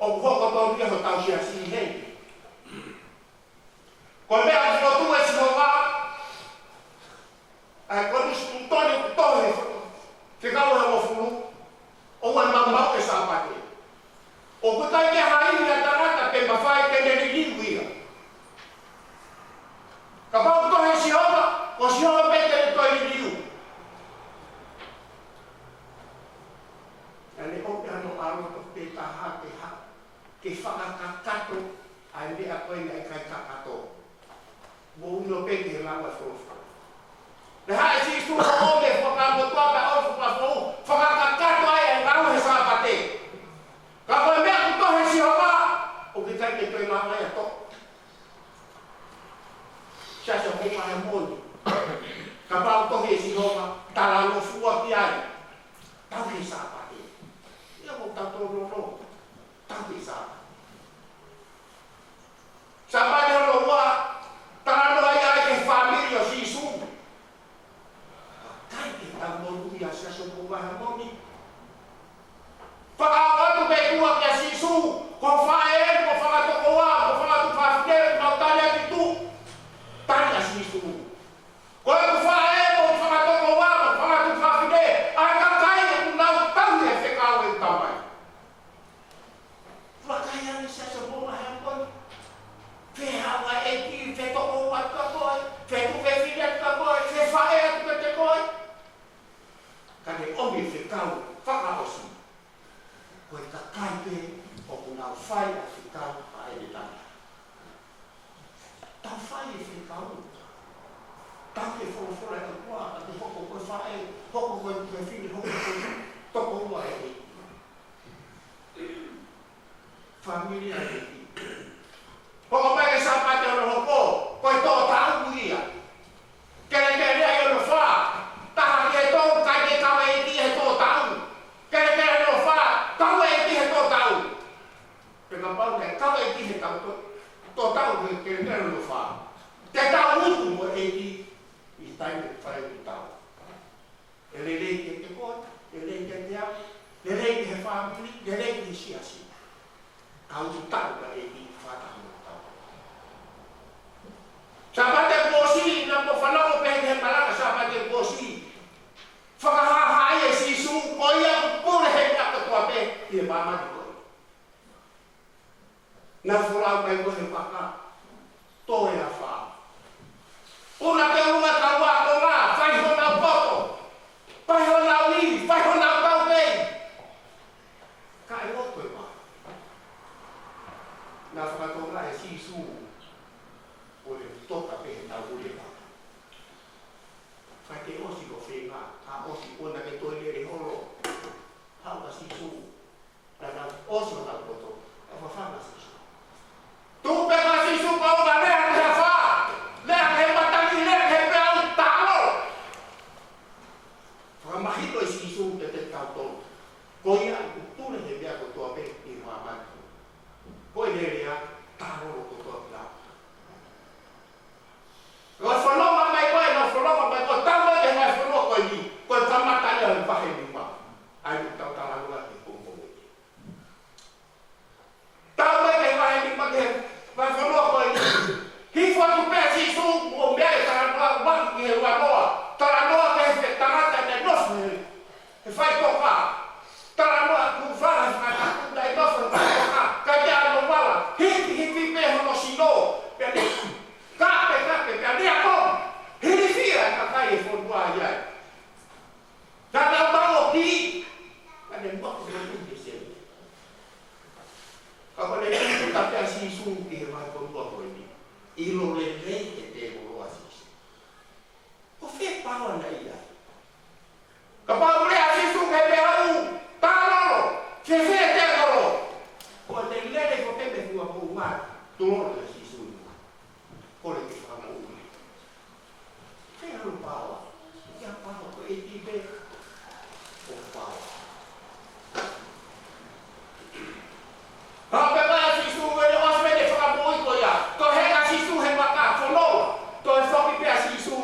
ʻOku hoko tonu ia hotau siasi heni. Ko e meʻa ʻoku fokotuʻu ʻe Sihova, ʻa e Konisitūtone ʻoku tohi he Fekau ʻe Hongofulu, ʻoua ʻe maumauʻi e Sāpate. ʻOku ʻikai ke ʻi ai ha ivi ʻa e tangata te ne mafai ke ne liliu ia. Kapau ʻoku tohi ʻe Sihova, ko Sihova pē te ne toe liliu. Naʻa ne ʻomi hono ʻAlo tofu pē taha ke ha, ke fakakakato ʻa e meʻa ko ē naʻe ʻikai kakato. Mou ʻilo pē ki he lau ʻa e folofola. Naʻe haʻu ʻa Sīsū ʻo ʻomi e Fuakava Motuʻa pea ʻomi e Fuakava Foʻou, fakakakato ai e ngāue he Sāpate. Ka ko e meʻa ʻoku tohi ʻe Sihova, ʻoku ʻikai ke toe lava ia ʻo toʻo. Siasi ʻo Hoʻo Vahe Moʻoni. Kapau ʻoku tohi ʻe Sihova, talangofua ki ai. Tauhi e Sāpate. ʻIo, ʻoku tau tōnounou. Tauhi e Sāpate. Sāpate hono ua, talanoa ia ki he fāmili ʻo Sīsū. Kae ʻikai ke tau monūʻia, siasi ʻo Hoʻo Vahe Moʻoni. Fakaʻaongaʻi atu pē kuo kia Sīsū, ko e faʻē, ko e fanga tokoua, ko e fanga tuofāfine, ko e tali atu ʻi tuʻa. Tali ʻa Sīsū. Ko e faʻē, ko e fanga tokoua, ko e fanga tuofāfine, ʻa e kakai ʻoku nau tauhi e fekau ʻa e Tamai. Vakai ange, siasi ʻo Hoʻo Vahe Moʻoni. Fehaohaoa ʻEiki, fetokoua atu kia koe, fetuofāfine atu kia koe, fefaʻē atu kiate koe. Ka ne ʻomi e fekau fakaʻosi. Ko e kakai pē ʻoku nau fai ʻa e fekau ʻa ʻene Tamai. Tau fai e fekau. Tau ke folofola e ʻOtua, ka te hoko ko e faʻē, hoko ko e tuofāfine, hoko ko e tokoua ʻa e ʻEiki. Fāmili ʻa e ʻEiki. Hoko mai e Sāpate hono hoko, ko e toʻo taʻu ia. Kelekele ai hono fā, taha ki he tolu, ʻikai ke kau e ʻEiki he toʻo taʻu. Kelekele hono fā, kau e ʻEiki he toʻo taʻu. Pea kapau naʻe kau e ʻEiki he taʻu to-, toʻo taʻu he kelekele hono fā, te tau utu mo e ʻEiki ʻi he taimi ʻoku fai ai e tau. ʻE lelei kiate koe, lelei kiate au, lelei ki he fāmili, lelei ki he siasi. Ka utu taʻu ka ʻEiki fakataha mo e tau. Sāpate kuo ʻosi, naʻa ku fanongo pē ki he malanga Sāpate kuo ʻosi. Fakahāhā ʻe Sīsū, ko ia ʻoku pule he meʻa kotoa pē ʻi he māmani ko ē. Naʻa ku folau mai ko ē he vaka, toe afā. Puna ki ʻolunga e kau ākonga, fai honau poto. ʻosi ko fenga, ka ʻosi ko na ke toe lele holo. Haʻu ʻa Sīsū, naʻa nau ʻosi ʻo nau koto, ʻa fafanga Sīsū. Tuʻu pē ʻa Sīsū ka ʻoka lea ki he afā, lea ki he matangi, lea ki he peau, tālolo. Fakamahino ʻe Sīsū kiate kitautolu. Ko ia ʻoku pule he meʻa kotoa pē ʻi he māmani. Ko e lea, tālolo kotoa pē. Ko e fononga mai ko ē, ko e fononga mai ko ē, tau mai ki he vahefonua ko eni, ko e kamata ia ʻo e vahe nima. ʻA ia ʻoku tau talanoa ki he pongipongi ni. Tau mai ki he vahe nima, ki he vahefonua ko eni. Hifo atu pē ʻa Sīsū, ʻo meʻa e talanoa, ʻalu ki he ua noa. Talanoa ki he tangata naʻe nofo he he faʻitoka. Talanoa ʻoku fala he fakatapu, naʻe nofo he faʻitoka. Ka ke ano mala, hiki, hiki pē hono sino. Pea ne kape, kape, pea ne ako. Hilifia e kakai e fonua ia. Ka nau maʻu ki, ka ne maʻu ki he seni. Ka ko e tuʻu pē ʻa Sīsū ki he vahefonua ko eni. ʻIlo lelei ʻe tēvolo ʻa Sīsū. Ko fē paoa naʻe ʻi ai? Kapau lea ʻa Sīsū ki he peau, tālolo, fēfē tēvolo? Ko e lele ko ē mei he funga moʻunga, tulolo kia Sīsū. Kole ke fakamoʻui. Fē hano paoa? ʻIkai ha paoa, ko e ʻEiki pē ʻoku paoa. Haʻu pē ʻa Sīsū ʻo ne ʻosi mei he fakamoʻui ko ia. Toe heka ʻa Sīsū he maka, fononga. Toe foki pē ʻa Sīsū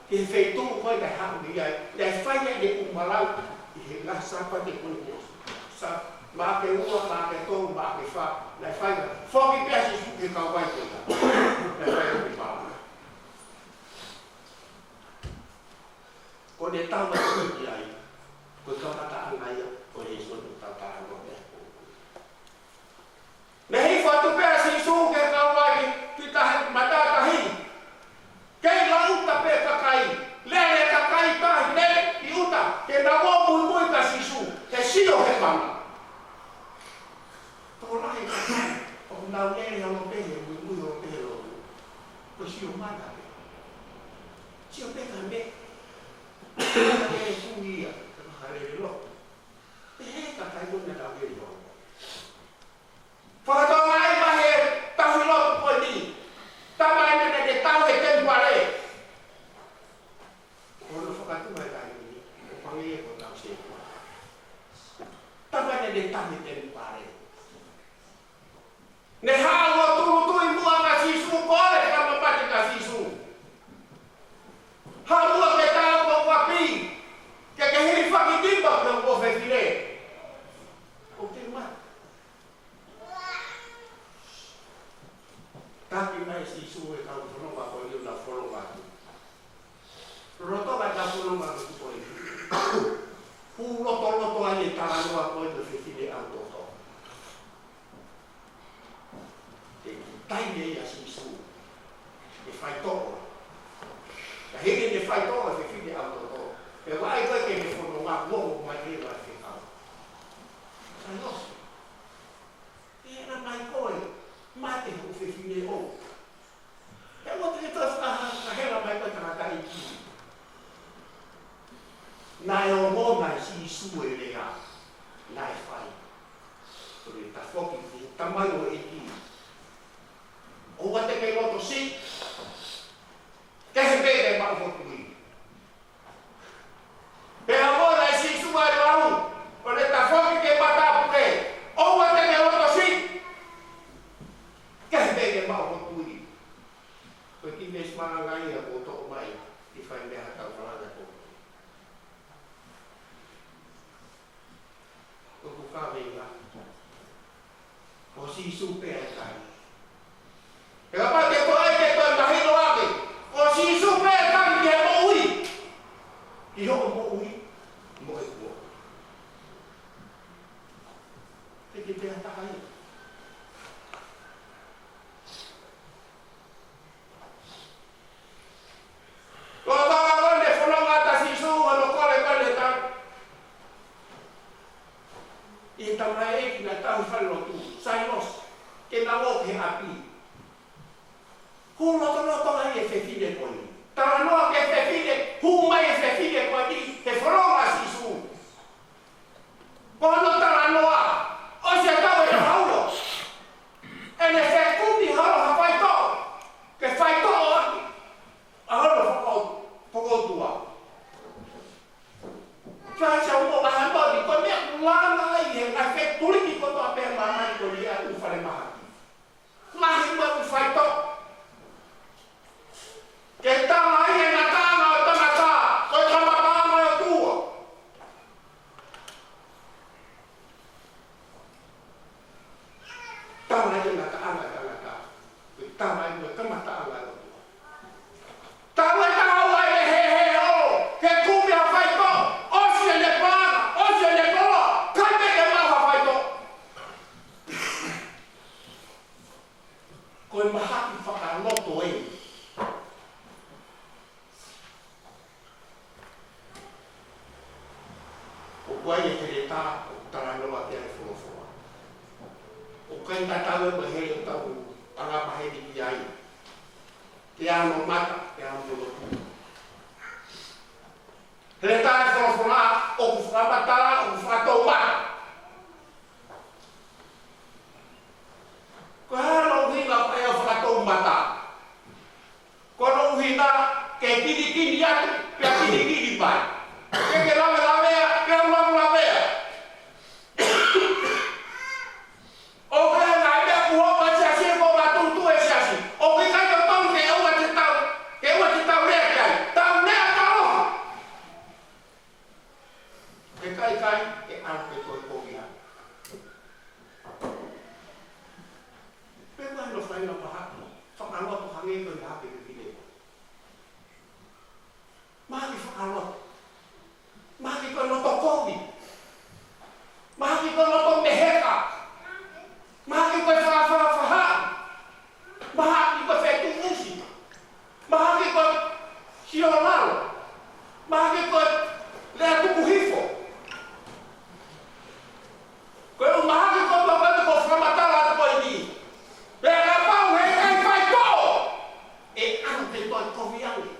ki he feituʻu ko ē naʻe haʻu mei ai. Naʻe fai ai ʻene ʻū malau ʻi he ngaahi Sāpate ko ē. Sa-, Maʻake ua, Maʻake tolu, Maʻake fā. Naʻe fai ai. Foki pē ʻa Sīsū ki he kauvai ko ia. Naʻe fai ai ʻene malau. Ko ʻene tau mai ki ai, ko e kamataʻanga ia ʻo e lēsoni ʻoku tau talanoa ki ai. Naʻe hifo atu pē ʻa Sīsū ki he kauvai ki tahi, matātahi. Kei lauta pē kakai, lele kakai tahi, lele ki ʻuta, ke nau ō muimui kia Sīsū, he sio he mana. Tokolahi kakai, ʻoku nau lele holo pē he muimui holo pē he lotu. Ko e sio mana pē. Sio pē ka me. Ka me kui ia, ka me hale le lotu. Pehē kakai ko ē naʻa nau lele holo. Fakatokangaʻi mai he tauhi lotu ko eni. Tama ʻene naʻe tauhi e temipale. Ko hono fakatuʻu mai taimi ni, ʻo pange ia ko tau se kua. Tama ʻene naʻe tauhi e temipale. Ne haʻu ʻo tūʻulutui muʻa kia Sīsū, kole fakamāmani kia Sīsū. Haʻu muʻa ke tau ko kuapi, ke ke hilifaki tipa ki hoku ʻofefine. ʻO te ma. Taki mai Sīsū e kau fononga ko eni ʻo nau fononga atu. Lolotonga ʻenau fononga atu ko eni, hū lotoloto ai e talanoa ko eni ʻo e fefine ʻau toto. He taimi ʻa Sīsū, ʻe faitoʻo. Ka hili ʻene faitoʻo e fefine ʻau toto, ʻe vaʻai ko ē ki heʻene fononga, mo mai e vaʻe fekau. Sai losi. ʻE hela mai koe, mate hoʻo fefine ʻo. He ʻoua te ke toe fakahā, ka hela mai koe tangataʻeiki. Naʻe ongona ʻe Sīsū e lea naʻe fai. ʻO ne tafoki ki he tamaioʻeiki. ʻOua te ke loto siʻi. Kehe pē ke maʻu hoʻo tui. Pea ongona ʻe Sīsū ʻa e lau, ʻo ne tafoki ki he matāpule. ʻOua te ke loto siʻi. Kehe pē ke maʻu hoʻo tui. Ko e kiʻi veesi malanga ia kuo toʻo mai, ʻi he fai meʻa ha tau malanga ko. ʻOku kaveinga. Ko Sīsū pē ʻa e tangi. He kapau te ko e ke toe mahino ake, ko Sīsū pē ʻa e tangi ki he moʻui. Ki hoʻo moʻui, mo e kuo. Te ke pea takai. Ko e kau ko ē ne fononga atu ʻa Sīsū, ʻo ne kole ko ē ne tau. ʻI he tamaioʻeiki naʻe tauhi falelotu, sai losi, ke nau ō ki he ʻapi. Hū lotoloto ai e fefine ko eni. Talanoa ki he fefine, hū mai e fefine ko eni he fononga ʻa Sīsū. Ko hono talanoa, ʻosi e taʻu ʻe taha ua, ʻene fekumi holo ha faitoʻo, ke faitoʻo ʻaki ʻa hono foko-, fokoutua. Sai, sai, ʻoku mahalo ʻi he meʻa ʻoku langa ai he ngaahi fetuliki kotoa pē ʻa māmani ko eni ʻa e ʻū falemahaki. Lahi mo e ʻū faitoʻo. Ke tala ai e ngataʻanga ʻo e tangata ko e kamataʻanga ʻo e ʻOtua. Tala ai e ngataʻanga ʻo e tangata, ke tala ai ko e kamataʻanga ʻo e ʻOtua. Taʻu ʻe taha ua ʻene heheholo ke kumi ha faitoʻo, ʻosi ʻene paʻanga, ʻosi ʻene koloa, ʻikai pē ke maʻu ha faitoʻo. Ko e mahaki fakaloto eni. ʻOku ʻi ai e heletā ʻoku talanoa ki ai e folofola. ʻOku ʻikai tatau ia mo e hele ʻoku tau angamaheni ki ai. Ke ʻi ai hono mata, ke ʻi ai hono lotu. Heletā e folofola ʻoku fakamatala, ʻoku fakatoumata. Ko e hā hono ʻuhinga ʻoku fai ai e fakatoumata? Ko hono ʻuhinga ke kinikini atu, pea kinikini mai. Ke ke lavelavea, pea u lavelavea. ʻOku ʻi ai e ngaahi meʻa ʻoku hoko he siasi, ko e ngaahi tuʻutuʻuni he siasi. ʻOku ʻikai totonu ke ʻoua te tau, ke ʻoua te tau lea ki ai. Tau lea tau ʻaloha. He ʻikai, ʻikai, ʻe ʻalu ke toe kovi ange. Pea ko hono faʻahinga mahaki fakaloto hangē ko e mahaki ʻa e fefine. Mahaki fakaloto. Mahaki ko e loto kovi. Mahaki ko e loto meheka. Mahaki ko e faʻafaʻafaʻahi. Mahaki ko e fetuʻusi. Mahaki ko e siolalo. Mahaki ko e lea tuku hifo. Ko e ʻū mahaki kotoa pē ʻoku fakamatala atu ko eni. Pea kapau he ʻikai faitoʻo, ʻe ʻalu ke toe kovi ange.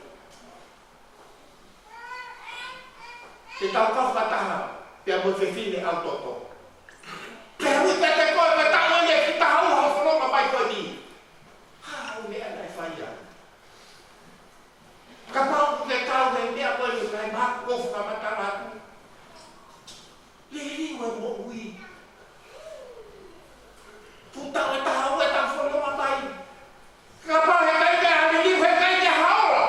Te tau kau fakataha pea mo e fefine ʻau toto. Pea ui pē ʻe koe, pea tau ʻi he ki taha ua ho fononga mai ko eni. Hā ʻa e meʻa naʻe fai ai? Kapau ʻoku ke kau he meʻa ko eni, ʻikai mahaki ʻoku fakamatala atu. Liliu e moʻui. Fuʻu taʻu ʻe taha ua ʻetau fononga mai. Kapau he ʻikai ke ha liliu, he ʻikai ke ha ola.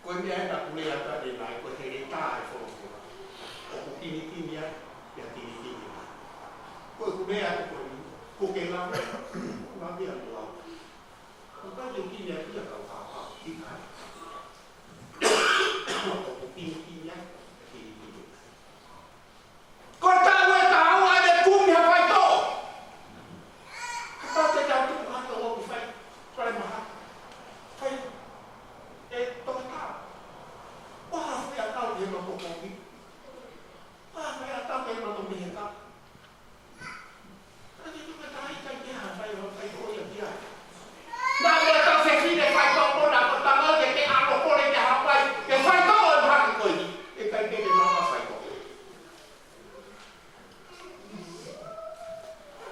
Ko e meʻa ena ʻoku lea atu ai ʻanenai, ko e heletā e folofola. ʻOku kinikini ai, pea kinikini mai. Ko ʻeku lea atu ko eni, ko ke lave, lave atu au. ʻOku ʻikai ke u kinikini atu ia kau haohaoa, ʻikai. ʻOku kinikini ai, kinikini mai. Ko e taʻu ʻe taha ua ʻene kumi ha faitoʻo. Kapau te tau tuʻu hake ʻo fai falemahaki, fai e toketā. ʻO ha fai ʻa e kau he loto kovi. ʻO ha fai ʻa e kau he loto meheka. Naʻa mo e tau fefine faitoʻo ʻona ko e tamaioʻeiki ke ʻalu ʻo kole ke hapai, ke faitoʻo e mahaki ko eni. ʻE ʻikai ke ne lava faitoʻo.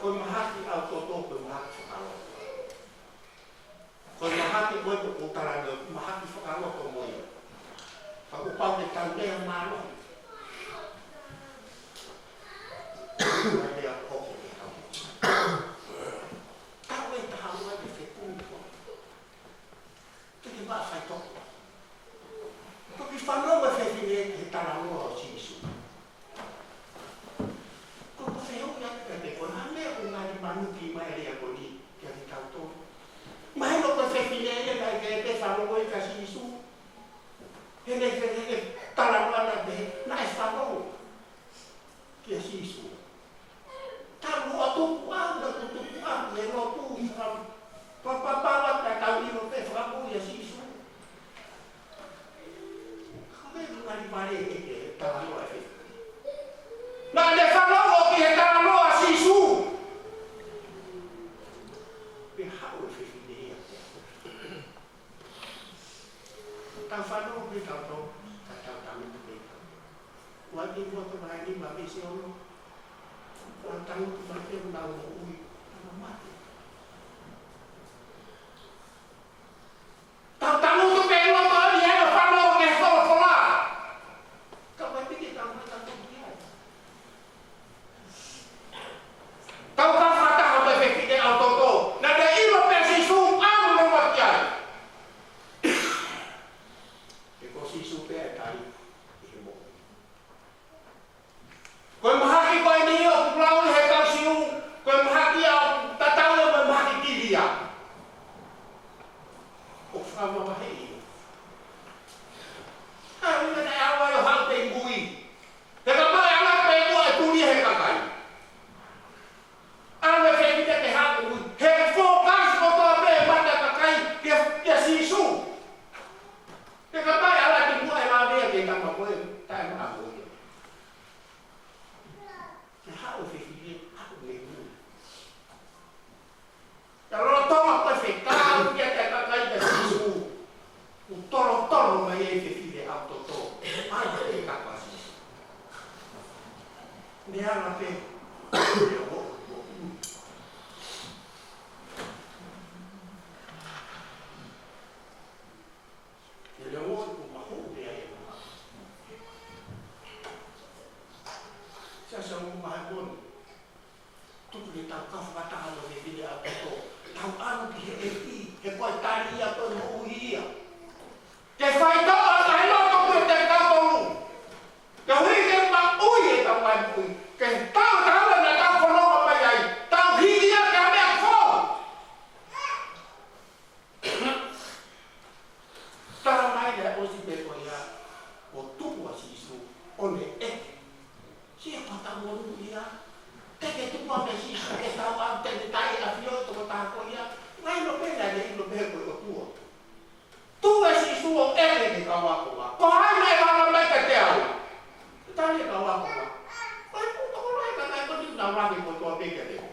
Ko e mahaki ʻau toto, ko e mahaki fakaloto. Ko e mahaki ko ē ʻoku ou talanoa, mahaki fakaloto mo ia. Ka kuo pau ke tau lea mālohi. Ko e lea hoko ke tau. Taʻu ʻe taha ua ʻene fekumi ko ē. Ke ke maʻu faitoʻo. Toki fanongo e fefine ki he talanoa ʻo Sīsū. Ko e fehuʻi atu kiate koe, hā e meʻa ʻoku ngali manuki mai e lea ko eni kiate kitautolu? Mahino ko e fefine ia naʻe ʻikai ke fanongo ia kia Sīsū. He naʻe, he naʻe, he naʻe talanoa naʻe pehē, naʻe fanongo kia Sīsū. Talu ʻo tukuʻau, naʻa ku tukuʻau he lotu, faka-, pa-, pa-, pa-, pa-, ka tau ʻilo pē fakamoʻui ʻa Sīsū. Ka mei ngali vale e, e talanoa e fefine. Naʻa ne fanongo ki he talanoa ʻa Sīsū. Pea haʻu e fefine ia ke Tau fanongo pē tautolu, ka tau tangutu pē tautolu. Ua Tīmote vahe nima veesi ono. Tau tangutu mai pē ʻoku nau moʻui, nau mate. Tau tangutu pē ʻi loto ʻi heʻetau fanongo ki he folofola. Ka ʻoku ʻikai ke tau mai tautolu ki ai. Tau fakataha mo e fefine ʻau toto. Naʻe ʻilo pē ʻe Sīsū ʻoku ʻalu leva ki ai. He ko Sīsū pē ʻa e tali ʻi he moʻui. Ko e mahaki ko eni ʻoku lau ʻi he kau Siu, ko e mahaki ʻoku tatau ia mo e mahaki kilia. ʻOku fakamamahiʻi ia. ʻA ia naʻe ʻalu ai ʻo haʻu pē ʻi mui. He kapau ʻe ʻalu pē ʻo tuli he kakai. ʻAlu e fefine ke haʻu ʻi mui. He fōkasi kotoa pē mata kakai kia, kia Sīsū. He kapau ʻe ʻalu ki muʻa ʻe lave ia ki he tama ko ē, taʻemaʻa ia. Ke haʻu e fefine, haʻu mei mui. Ka lolotonga ko e fekau kiate kinautolu kia Sīsū, ʻoku tolotolo mai e fefine ʻau toto, ʻalu ki he tama ko Sīsū. Ne ala pē, ne o, o, o. Ke leo ʻo tuku mahu mea e maha. Sa sa mo maha moni. Tuku ke tau kau fakataha mo e fefine ʻau toto. Tau ʻalu ki he ʻEiki, he ko e tali ia, ko e moʻui ia. Ke faitoʻo ʻa e loto ko ē ʻo kitautolu. Koeʻuhi ke maʻu ai ʻetau moʻui. Ke tau tau na tau fononga mai ai. Tau hiki ia ki ha meʻa foʻou. Talamai leva ʻosi pē ko ia, kuo tupu ʻa Sīsū, ʻo ne ʻeke. Sio ko ʻetau monūʻia. Te ke tupu ʻa Sīsū ke tau ʻalu, te ne tali ʻa e ʻafio ʻo e tokotaha ko ia. Naʻe ʻilo pē, naʻe ʻilo pē ko e ʻOtua. Tuʻu ʻa Sīsū ʻo ʻeke ki he kau ako. Ko hai naʻe lava mai kiate au? Tali e kau ako. Ko e fuʻu tokolahi ka naʻe ko ni nau lave kotoa pē kiate au.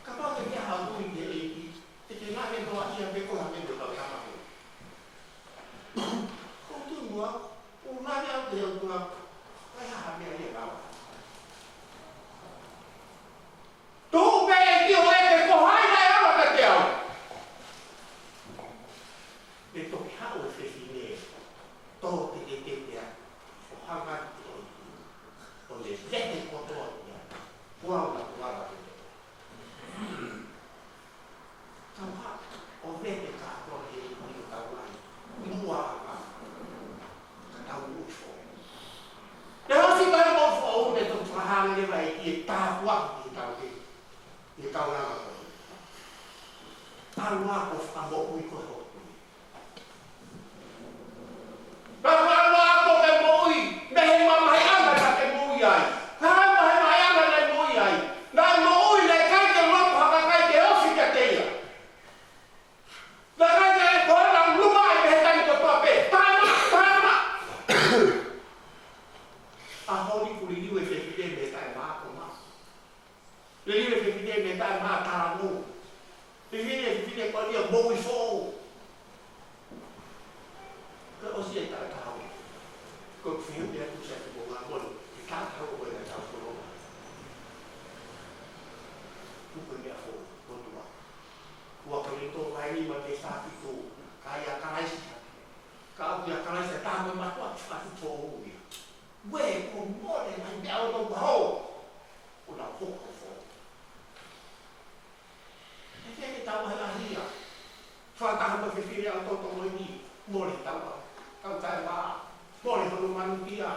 Kapau te ke haʻu ki he ʻEiki. Te ke lave noa ia pē ko e hangē ko e kau tama ko ē. Ko e tuʻu muʻa, ʻoku lave au ki he ʻOtua, ʻikai ha meʻa ia lava. Tuʻu pē ʻEiki ʻo ʻeke ko hai naʻe lava kiate au. Pea toki haʻu e fefine, tō teketekeʻi, ʻo hanga ki he ʻEiki, ʻo ne vete kotoa ia, kuo u lava kiate koe. Tau haʻu ʻo vete kātoa he ʻEiki ʻo tau ai. Muʻa ʻa ka tau moʻui foʻou. Te hosi kai moʻui foʻou ne toki fakahā leva ʻe he ʻEiki e tāpuaki ki he tau ʻEiki. Ki he tau langa ko ē. Tau ako fakamoʻui ko ē hoku. Ka ko e ʻalu ako ke moʻui, mei he mamahiʻanga naʻa ke moʻui ai. Ka mamahiʻanga naʻe moʻui ai. Naʻe moʻui, naʻe ʻikai ke loto ha kakai ke ofi kiate ia. Naʻe ʻikai ke kona luma ai pē he taimi kotoa pē. Taima, taima. ʻAho ni kuo liliu e fefine mei he taʻemaʻa ko ē. Liliu e fefine mei he taʻemaʻa talangofua. Fefine, fefine ko ia moʻui foʻou. Ko e ʻosi e taʻu ʻe taha. Ko e fehuʻi atu sa ki mo ngā moni. Ke taʻu ʻe taha ko e taʻu foʻou. Tuku e meʻa foʻou, ko tua. Ua Kolinitō vahe nima veesi taha fitu. Ka ʻia Kalaisi. Ka ʻoku ʻia Kalaisi, taha mo e mātuʻa, fakatuʻu foʻou ia. Uē, kuo mole mai meʻa ʻo tau pahō. Kuo nau hoko foʻou. ʻE fēfē ke tau ʻahiʻahia? Fakataha mo e fefine ʻau toto ko eni, mole tau, tau taʻemaʻa, mole hono manukia.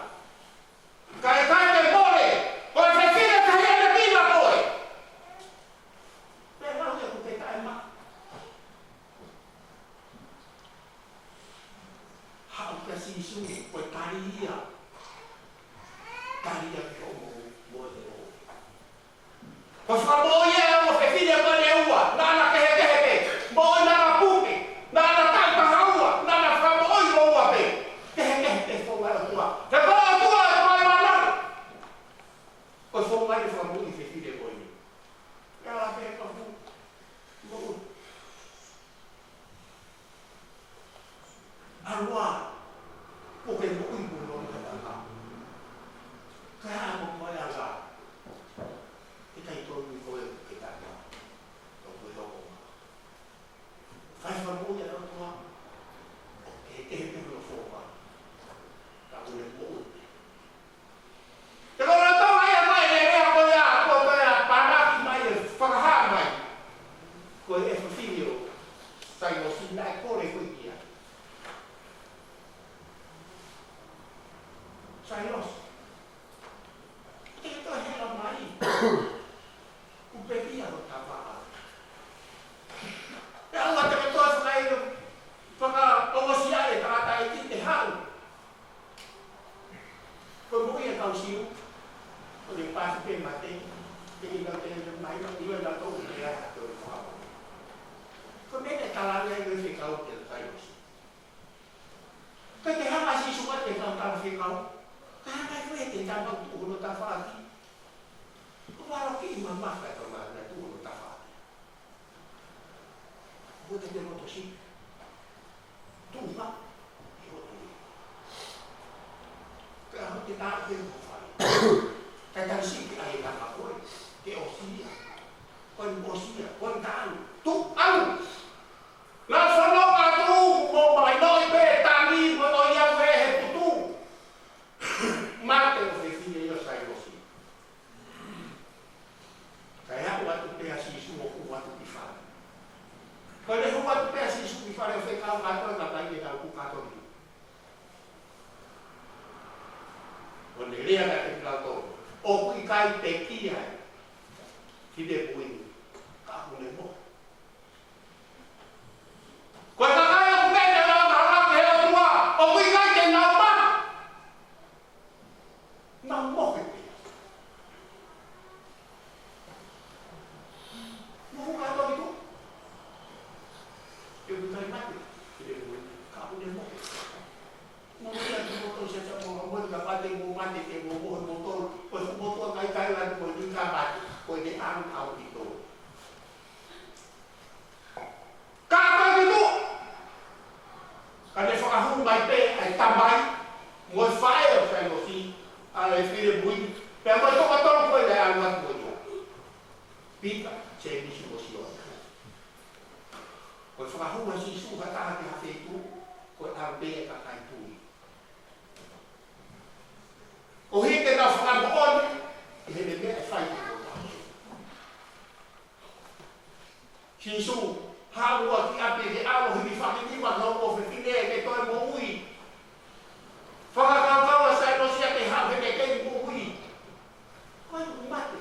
Kae ʻikai ke mole, ko e fefine tahi ʻene pina koe. Pea lau ia ko e taʻemaʻa. Haʻu kia Sīsū, ko e tali ia. Tali ia ki hoʻo moʻui, moʻui ʻo. Ko e fakamoʻui ia ʻo e fefine ko eni ʻe ua, naʻa na kehekehe pē. Moʻui naʻa na puke, naʻa na taʻu taha ua, naʻa na fakamoʻui mo ua pē. Kehekehe pē founga ʻo e ʻOtua. He ko e ʻOtua ʻoku ʻi ai e mana. Ko e founga ia ʻo e fakamoʻui ʻo e fefine ko eni. Ia la pē ka fu. Moʻui. ʻAlu ā, ʻo ke moʻui mo e loto ʻo e anga. Ka ʻi ai ha moʻui ʻanga, ʻe ʻikai tonu ia ke ke tata. Tau ko e hoko. Fai fakamoʻui ʻa e ʻOtua, ʻo ke, ke he pehē ʻo fō mai. Ka ʻoku ne moʻui. Te koloto mai ʻa mai e lea ko ia, ko ia, pānaki mai e fakahā mai. Ko e fefine ʻo Sailosi naʻe kole ko ia. Sailosi. Te ke toe hela mai. ʻOku pekia ho tafaʻaki. Pea ʻoua te ke toe fakailo, fakaʻosi ʻa e tangataʻeiki te haʻu. Ko e moʻui ʻa e kau Siu, ko e pasi pē mate, te ke lau te mai, ʻilo ʻe nautolu ʻe ʻi ai ha toe fakamoʻui. Ko e meʻa naʻe tala ange ʻe he fekau kia Sailosi. Ka te hanga ʻe Sīsū ʻo te tau tala fekau. Ka hanga ʻe koe te tau tuʻu hono tafaʻaki. Ko e valokiʻi mamafa e tau mā naʻe tuʻu hono tafaʻaki. Ko te te loto siʻi. Tuʻu mā. ʻE hoto ni. Ka hoʻo te tau te mo fai. Ka tau siʻi ke ʻai e tama koe. Ke ʻosi ia. Ko e ʻosi ia. Ko e tau. Tuʻu ʻalu. Naʻa fanongo atu mo mahinoʻi pē tangi mo ʻoiauē he putu. Mate ʻo e fefine ʻo Sailosi. Kae haʻu atu pē ʻa Sīsū ʻo hū atu ki fale. Ko ʻene hū atu pē ʻa Sīsū ki fale ʻo fekau kātoa ka ʻikai ke nau kū kātoa ni. ʻO ne lea kiate kinautolu. ʻOku ʻikai pekia e finemui ni. Ka ʻoku ne moʻui. Ko e kakai ʻoku meʻa te nau hala ki he ʻOtua, ʻoku ʻikai te nau mate. Nau mohe pē. Mohu ka toki tu. ʻOku ʻikai mate. Finemui ni. Ka ʻoku ne mohe. Mo ia te mo tau se ta mo mo ka pate mo mate te mo mo mo tau. Ko e fumo tua kai kai la mo ni ka mate. Ko e te anu au ki tau. Ka ko e tuʻu. Ka ne fakahū mai pē ʻa e tamai mo e faʻē ʻo Sailosi, ʻa e finemui, pea mo e toko tolu ko e naʻe ʻalu atu mo ia. Pita, Sēmisi mo Sione. Ko e fakahū ʻa Sīsū ha taha ki ha feituʻu, ko e ʻalu pē ʻa e kakai tui. Koeʻuhi ke nau fakamoʻoni ʻi heʻene meʻa ʻe fai ki he toko tolu. Sīsū, haʻu ʻo ki ʻapi ke ʻalu ʻo hiki fakinima ki hoʻo fefine ke toe moʻui. Fakakaukau ʻa Sailosi ia ke haʻu heʻene kei moʻui. Ko e mate.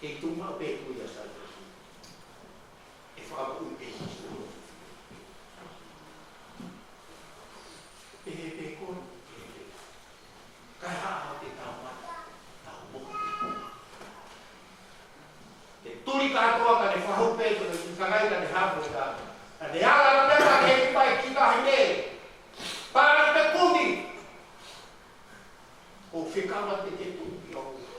Kei tuʻu maʻu pē tui ʻa Sailosi. ʻE fakamoʻui pē Sīsū. Pehē pē ko e, pehē pē. Kae haʻu te tau mate, tau moʻui. Te tuli kātoa ka ne fakahū pē, ka ne kakai ka ne hapo ka. Ka ne ala pē ka ne pai ki tahi ne. Pāna te kumi. ʻO fekau atu te tuʻu ki ʻolunga.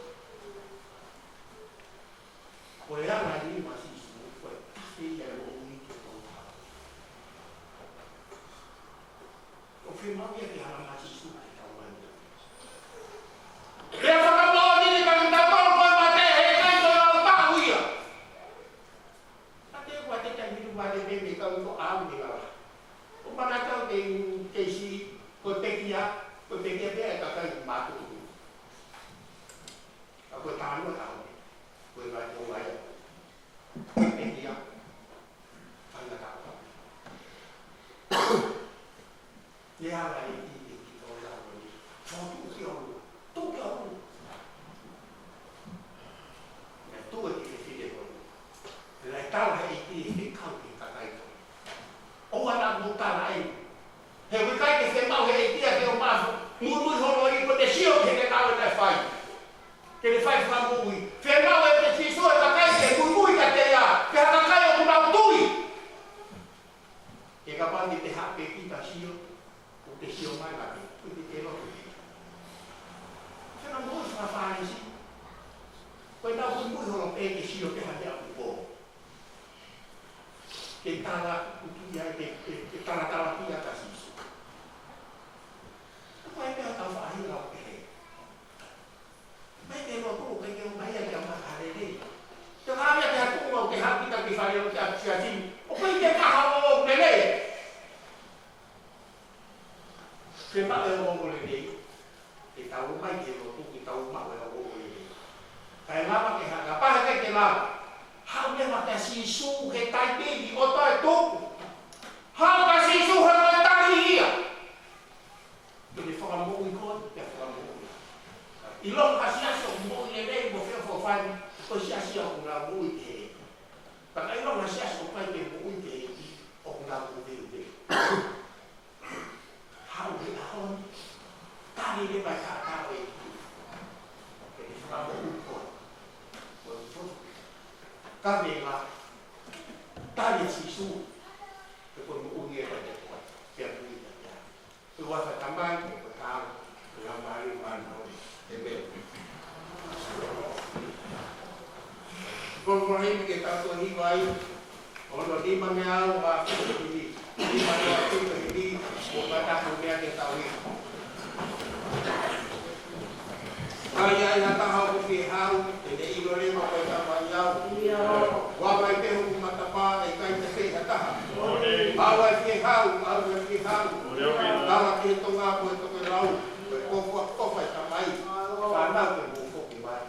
Ko e ala ni ma Sīsū, ko e tafe ia ʻo ui ke tau tau. ʻO fiemaʻu ia ke ala ma Sīsū ke tau mai. Pea fakamoʻoni ni ka kita tau ko e mate he kai ko e au tau ia. Ka te kua te tai mitu mate pē me kau ko au ni lava. ʻO mana tau te u keisi, ko e pekia, ko e pekia pē ʻa e kakai mātuku. Ka ko e tānaki ʻa e ʻOtua, ko e ngaahi ʻo ngaahi. Ko e pekia, fai ngata ʻo. Ne ala e ʻEiki ki he ʻOtua ʻo ne. Fotu ki ʻolunga, tuʻu ki ʻolunga. Ne tuʻu e kiʻi fefine ko ē. Ne tala he ʻEiki ke kau ki he kakai ko ē. ʻOua naʻa mou tala eni. He ʻoku ʻikai ke fiemaʻu he ʻEiki ia ke ʻomai ha muimui holo ʻi ko te sio ki he ngāue naʻe fai. Ke ne fai fakamoʻui. Fiemaʻu ʻe Sīsū e kakai ke muimui kiate ia. Ke ha kakai ʻoku nau tui. He kapau te te hape ki ta sio. ʻOku te sio mai la te. ʻOku te te loto. Fakamoʻui fakaFālesi. Ko e nau muimui holo pē ke sio ki ha te ʻapu pō. ke tala kutu ia, ke, ke, ke tala tala pia kia Sīsū. Ko e pea tau faʻahinga ʻo pehē. Mai ke lotu, ke ke ō mai ia ke ʻomai ha lelei. Te u ʻave ia ki ha tuʻu ʻo ke haʻu kita ki fale ʻo te ʻapi siasi. ʻOku ʻikai ke kaha ʻo lelei. Ke maʻu e ongoongo lelei, ke tau ō mai ke lotu, ke tau maʻu e ongoongo lelei. Kae lava ke haka, pea ʻikai ke lava. Haʻu leva kia Sīsū he taimi ni ʻo toe tuku. Haʻu kia Sīsū he ko e tali ia. Ke ne fakamoʻui koe, ke fakamoʻui. ʻIlonga ha siasi ʻoku moʻui lelei mo feʻofoʻofani, ko e siasi ia ʻoku nau moʻui kehe. Pea ka ʻilonga ha siasi ʻoku ʻikai ke moʻui kehe, ʻoku nau moʻui kehe. Haʻu he ʻaho ni, tali leva e taʻataʻa ʻo e ʻEiki. Ke ne fakamoʻui koe. Ko e fotu. Ka me la, tali Sīsū. Ke ko e moʻui ʻe ʻikai te koe. Ke moʻui ʻikai te koe. Ko e huafa ʻo e Tamai, ko e Hau, ko e Laumālie Māʻoniʻoni. ʻĒmeni. Ko e moʻoni ke tau toe hiva ai, ono nima mei he ua fitu himi, nima mei he ua fitu himi, ko e pata ko mea ke tau hiva. Ka ʻi ai ha taha ʻoku fie hau, te ne ʻilo leva ko e Tamai au. ʻIo. Ua mai pē hoku matapā, ʻe ʻikai te pehē ha taha. ʻOku ʻi ai e fie hau, ʻoku ʻi ai e fie hau. Tala ki he tonga ko e tokelau, ko e kofukofu ʻa e Tamai. Fānau ke mou foki mai.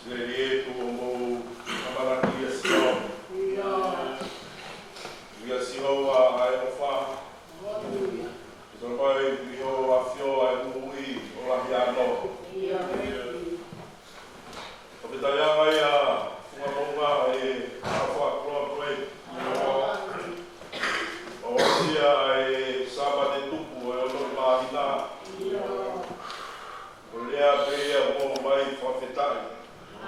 Sila ʻEiki, ʻoku mou ʻamanaki ʻia Sihova. ʻIa Sihova ʻa e ʻofa. Ke tau mai ki hoʻo ʻafio ʻa e moʻui ʻo lahi anō. ʻOku tau ʻi ai ʻa e funga moʻunga ʻi he ʻaho fakakoloa ko eni. ʻO aʻusia ʻa e Sāpate tupu ʻo e ononga māhina. Ko e lea pē ia ʻoku mou ʻomai fakafetaʻi.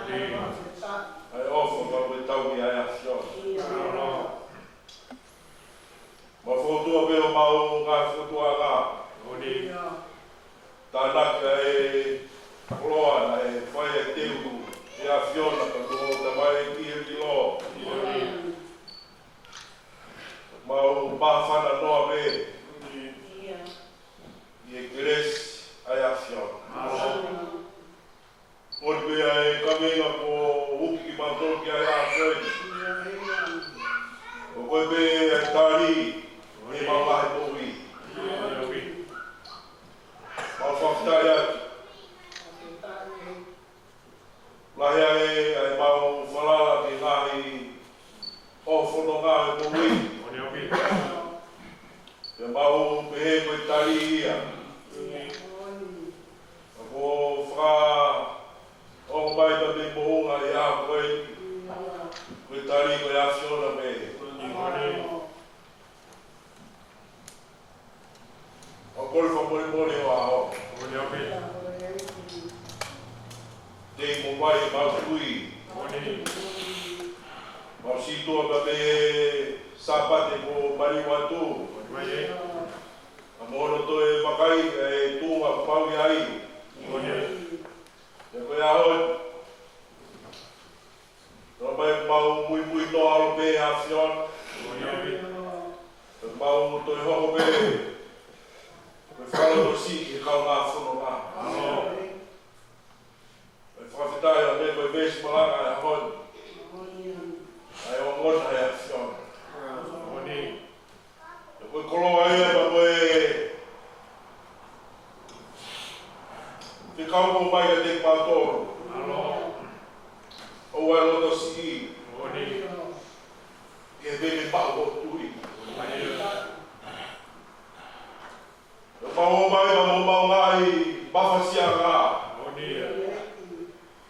ʻA e ʻofa ka ko e tauhi ʻa e ʻAfiona. Mau fakaʻotua pē ʻo mau ngaahi fakaʻotuaʻanga. Tānaki ʻa e koloa naʻe fai ʻa e teu ʻe he ʻAfiona ka ko e tamaiki ʻe lilo. Mau māfana noa pē ʻi he kelesi ʻa e ʻAfiona. ʻOku pehē ʻa e kaveinga kuo uki kimautolu ki ai ʻa e ʻAfiona. ʻOku pehē ʻa e tali ʻemau ngaahi moʻui. Mau fakafetaʻi atu. Lahi ange ʻa ʻemau falala ki he ngaahi ʻohofononga ʻo e moʻui. Pea mau pehē ko e tali ia. Ka kuo fakaongo mai pē mei moʻunga ʻi he ʻaho ko eni. Ko e tali ko e ʻAfiona pē. ʻOku kole fakamolemole ʻo aʻu. Tei mo mai mau tui. Mau sītuʻa pē Sāpate kuo maliu atu. ʻA mo hono toe vakai ʻa e tuʻunga kuo mau ʻi ai. Pea ko e ʻaho ni. Tau mai mau muimui noa ʻaupē ʻa e ʻAfiona. Mau toe hoko pē. Ko e fakalotosiʻi ki he kaungā fononga. Ko e fakafetaʻi ʻa e meʻa ko e veesi malanga ʻa e ʻaho ni. ʻA e ongona ʻa e ʻAfiona. Ko e koloa ia pea ko e fekau ʻoku ʻomai kiate kimautolu. ʻOua ʻe lotosiʻi. Ke mei me pau ʻo tui. ʻOku mau ō mai pea mo ʻemau ngaahi mafasiaʻanga.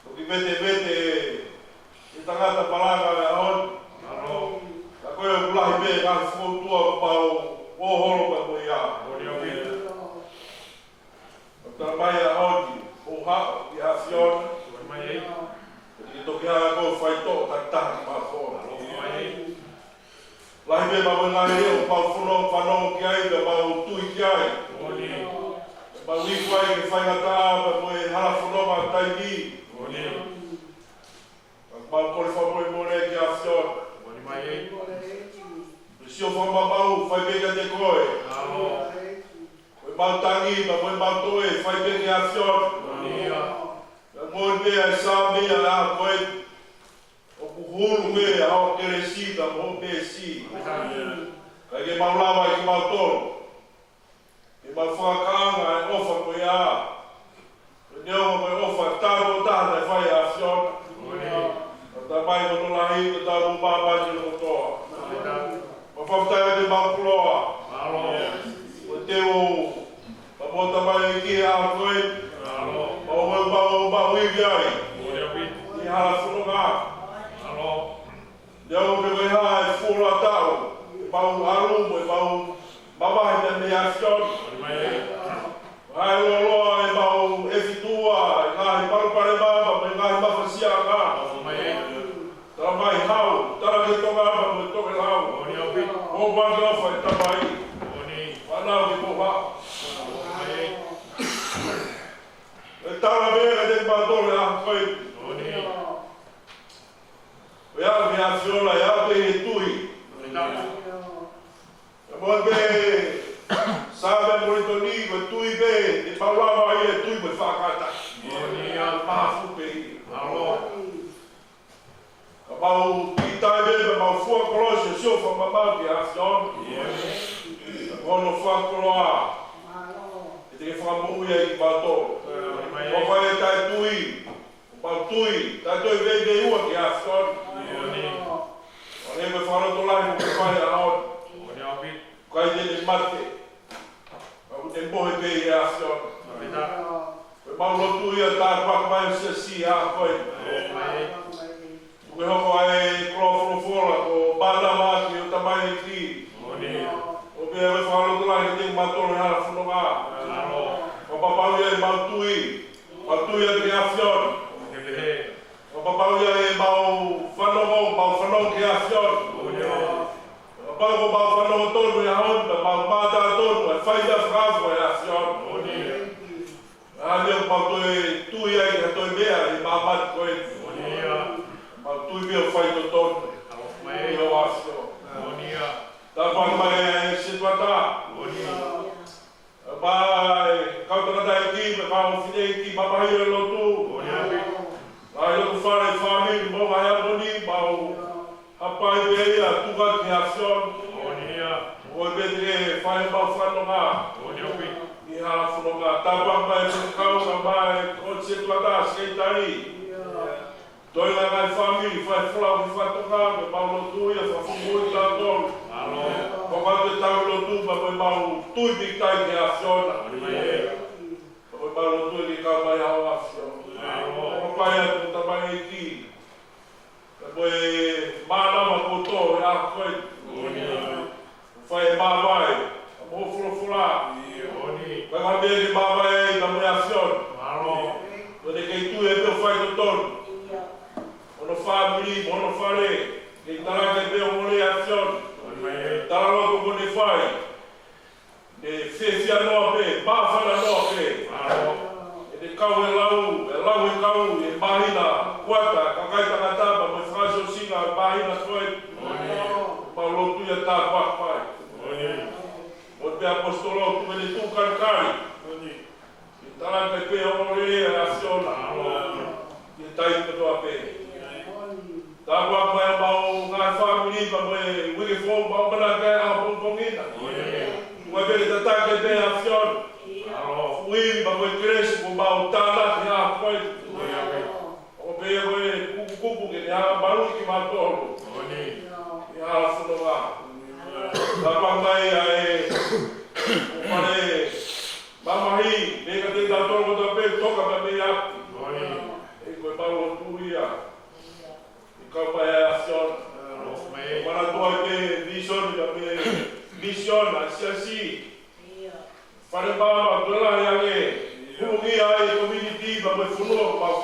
Toki vetevete ʻe he tangata malanga ʻa e ʻaho ni. Ka ko e ʻoku lahi pē ngaahi fakaʻotua ʻoku mau ō holo pea mo ia. ʻOku tala mai ʻa e ʻaho ni, mou haʻu ki he ʻAfiona. Ke toki hanga ʻo faitoʻo takitaha kimautolu. Lahi pē ʻemau ngaahi leʻo ʻoku mau fanongo ki ai, pea mau tui ki ai. Pea mau iku ai ki he faingataʻa, pea mo e hala fononga taimi. Ka mau kole fakamolemole ki he ʻAfiona. Mo e sio fakamamaʻu, fai pē kiate koe. Ko ʻemau tangi, pea mo ʻemau toe, fai pē ki he ʻAfiona. Pea mo e pea e Saame ʻa e ʻaho ko eni. ʻOku hulu pē ʻa hoʻo kelesi pea mo hoʻo peesi. ʻIkai ke mau lava ʻe kimautolu ke mau fakakaunga e ʻofa ko ia. Ko e neongo ko e ʻofa tāpuaki taha naʻe fai ʻe he ʻAfiona. Ko e Tamai ko e tokolahi, ko e tau mou māmani kotoa. Mau fakafetaʻi atu ʻemau koloa. Ko e teu, pea mo e tamaiki ʻa koe. Mau mau mau mau ivi ai. ʻI he hala fononga. Tonga pea mo Tokelau. Moʻoni ʻaupito. Ko e ʻofa ʻa e Tamai. Moʻoni. Fānau ki he ʻofa. Moʻoni. ʻE tala mai kiate kimautolu ʻa e ʻaho ko eni. Moʻoni. ʻOku ʻi ai ʻa e ʻAfiona, ʻoku ʻi ai ʻa e tui. Moʻoni. Pea mo e pē Saame Moulitoni, ko e tui pē, ʻe pau lava ia ʻa e tui mo e faʻa kātaki. Moʻoni. Mahafu pē ia. Mālō. Kapau ʻe kitai pē, kapau fua kolosi ʻo sio fakamamaʻu ki he ʻAfiona. Moʻoni. Ko hono fakakoloa. ʻE te ke fakamoʻui ai kimautolu. Moʻoni. Ko e taʻetui. Mau tui, taʻetui veiveiua ki he ʻAfiona. Moʻoni. ʻOku ʻi ai e fakalotolahi ʻoku fai ʻaho ni. Moʻoni ʻaupito. ʻIkai te ne mate. Ka ʻoku ne mohe pē ʻi he ʻAfiona. Moʻoni. Ko ʻemau lotu ia, tāpuaki mai ho siasi ʻa koe. Moʻoni. Tuku ke hoko ʻa e koloa folofola ko e mānava ʻaki ʻo e tamaioʻeiki. Moʻoni. ʻO pea ʻe fakalotolahi kiate kimautolu he hala fononga. Mālō. Fakapapauʻi ʻemau tui. Mau tui atu ki he ʻAfiona. Fakapapauʻi ʻemau fanongo, mau fanongo ki he ʻAfiona. Fakapapauʻi ʻoku mau fanongo tonu he ʻaho ni, mau mātā tonu, ʻa e fai ʻa e fakaʻamu ʻa e ʻAfiona. ʻA ia ʻoku mau toe tui ai ki ha toe meʻa ʻi māmani ko eni. Mau tui pē ʻoku fai totonu. ʻI ho ʻAfiona. Tāpuaki mai ʻa e setuata. Pea mo e kau tangataʻeiki, mo e kau fineʻeiki, mamahi ʻo e lotu. Moʻoni ʻaupito. Ngaahi lotu fale, fāmili, mo e ngaahi ʻaho ni, mau hapai pē ia, tuku atu ki he ʻAfiona. Moʻoni ia. Ko e pē te ke fai homau fononga. Moʻoni ʻaupito. ʻI he hala fononga, tāpuaki mai e kau, ka mai, ko e setuata, sekelitali. Toe ngaahi fāmili, fai folau ki he fatongia, mo ʻemau lotu ia, fakafoʻou kitautolu. Mālō. Ko ʻemau tui lotu, mo ʻemau tui pīkitai ki he ʻAfiona. Mālō. Ko ʻemau lotu ia ke kau mai ʻa e ʻAfiona. Mālō. Ko e ʻofa atu ki he tamaioʻeiki. Ko e mānava kotoa ʻi he ʻaho ko eni. Mālō. Fai e māvae, ʻa e folofola. Moʻoni. Ko e ngaahi meʻa ke māvae ai, ka mo e ʻAfiona. Mālō. Ko e te kei tui ʻe pē ʻoku fai totonu. Hono fāmili, mo hono fale. Kei talaki pē ʻo mole ʻAfiona. Moʻoni. Talaloto ko ʻene fai. Ne fiefia noa pē, māfana noa pē. Mālō. ʻEne kau he lau, he lau he kau, he māhina, kuata, kakai tangata, pea mo e fakaʻosiʻosinga, māhina ko ē. Moʻoni. Mau lotu ia tāpuaki mai. Moʻoni. Mo e ʻaposetolo, tuku ʻene tuʻu kalikali. Moʻoni. Ke talaki pē ʻo mole ʻa e ʻAfiona. Mālō. Ke tai kotoa pē. Tāpuaki mai ʻemau ngaahi fāmili, pea mo e uike foʻou, mau ʻamanaki ki he ʻapongipongi na. Moʻoni. Ko e pele tataki pē ʻa e ʻAfiona. Mālō. Ui, pea mo e kelesi, kuo mau tānaki he ʻaho ko eni. Moʻoni. ʻO pehē ko e kupukupu ke ne hanga ʻo maluʻi kimautolu. Moʻoni. ʻI he hala fononga. Tāpuaki mai ʻa e fale mamahi, mei he kau tangata kotoa pē, toka mai mei ʻapi. Moʻoni. ʻE ko ʻemau lotu ia. ʻE kau mai ʻa e ʻAfiona. Mālō. Manatua ʻi he vīsone, ka mei he misiona, siasi. Fale maama, toe lahi ange. Hūfia ai e community, pea mo e fonua, mau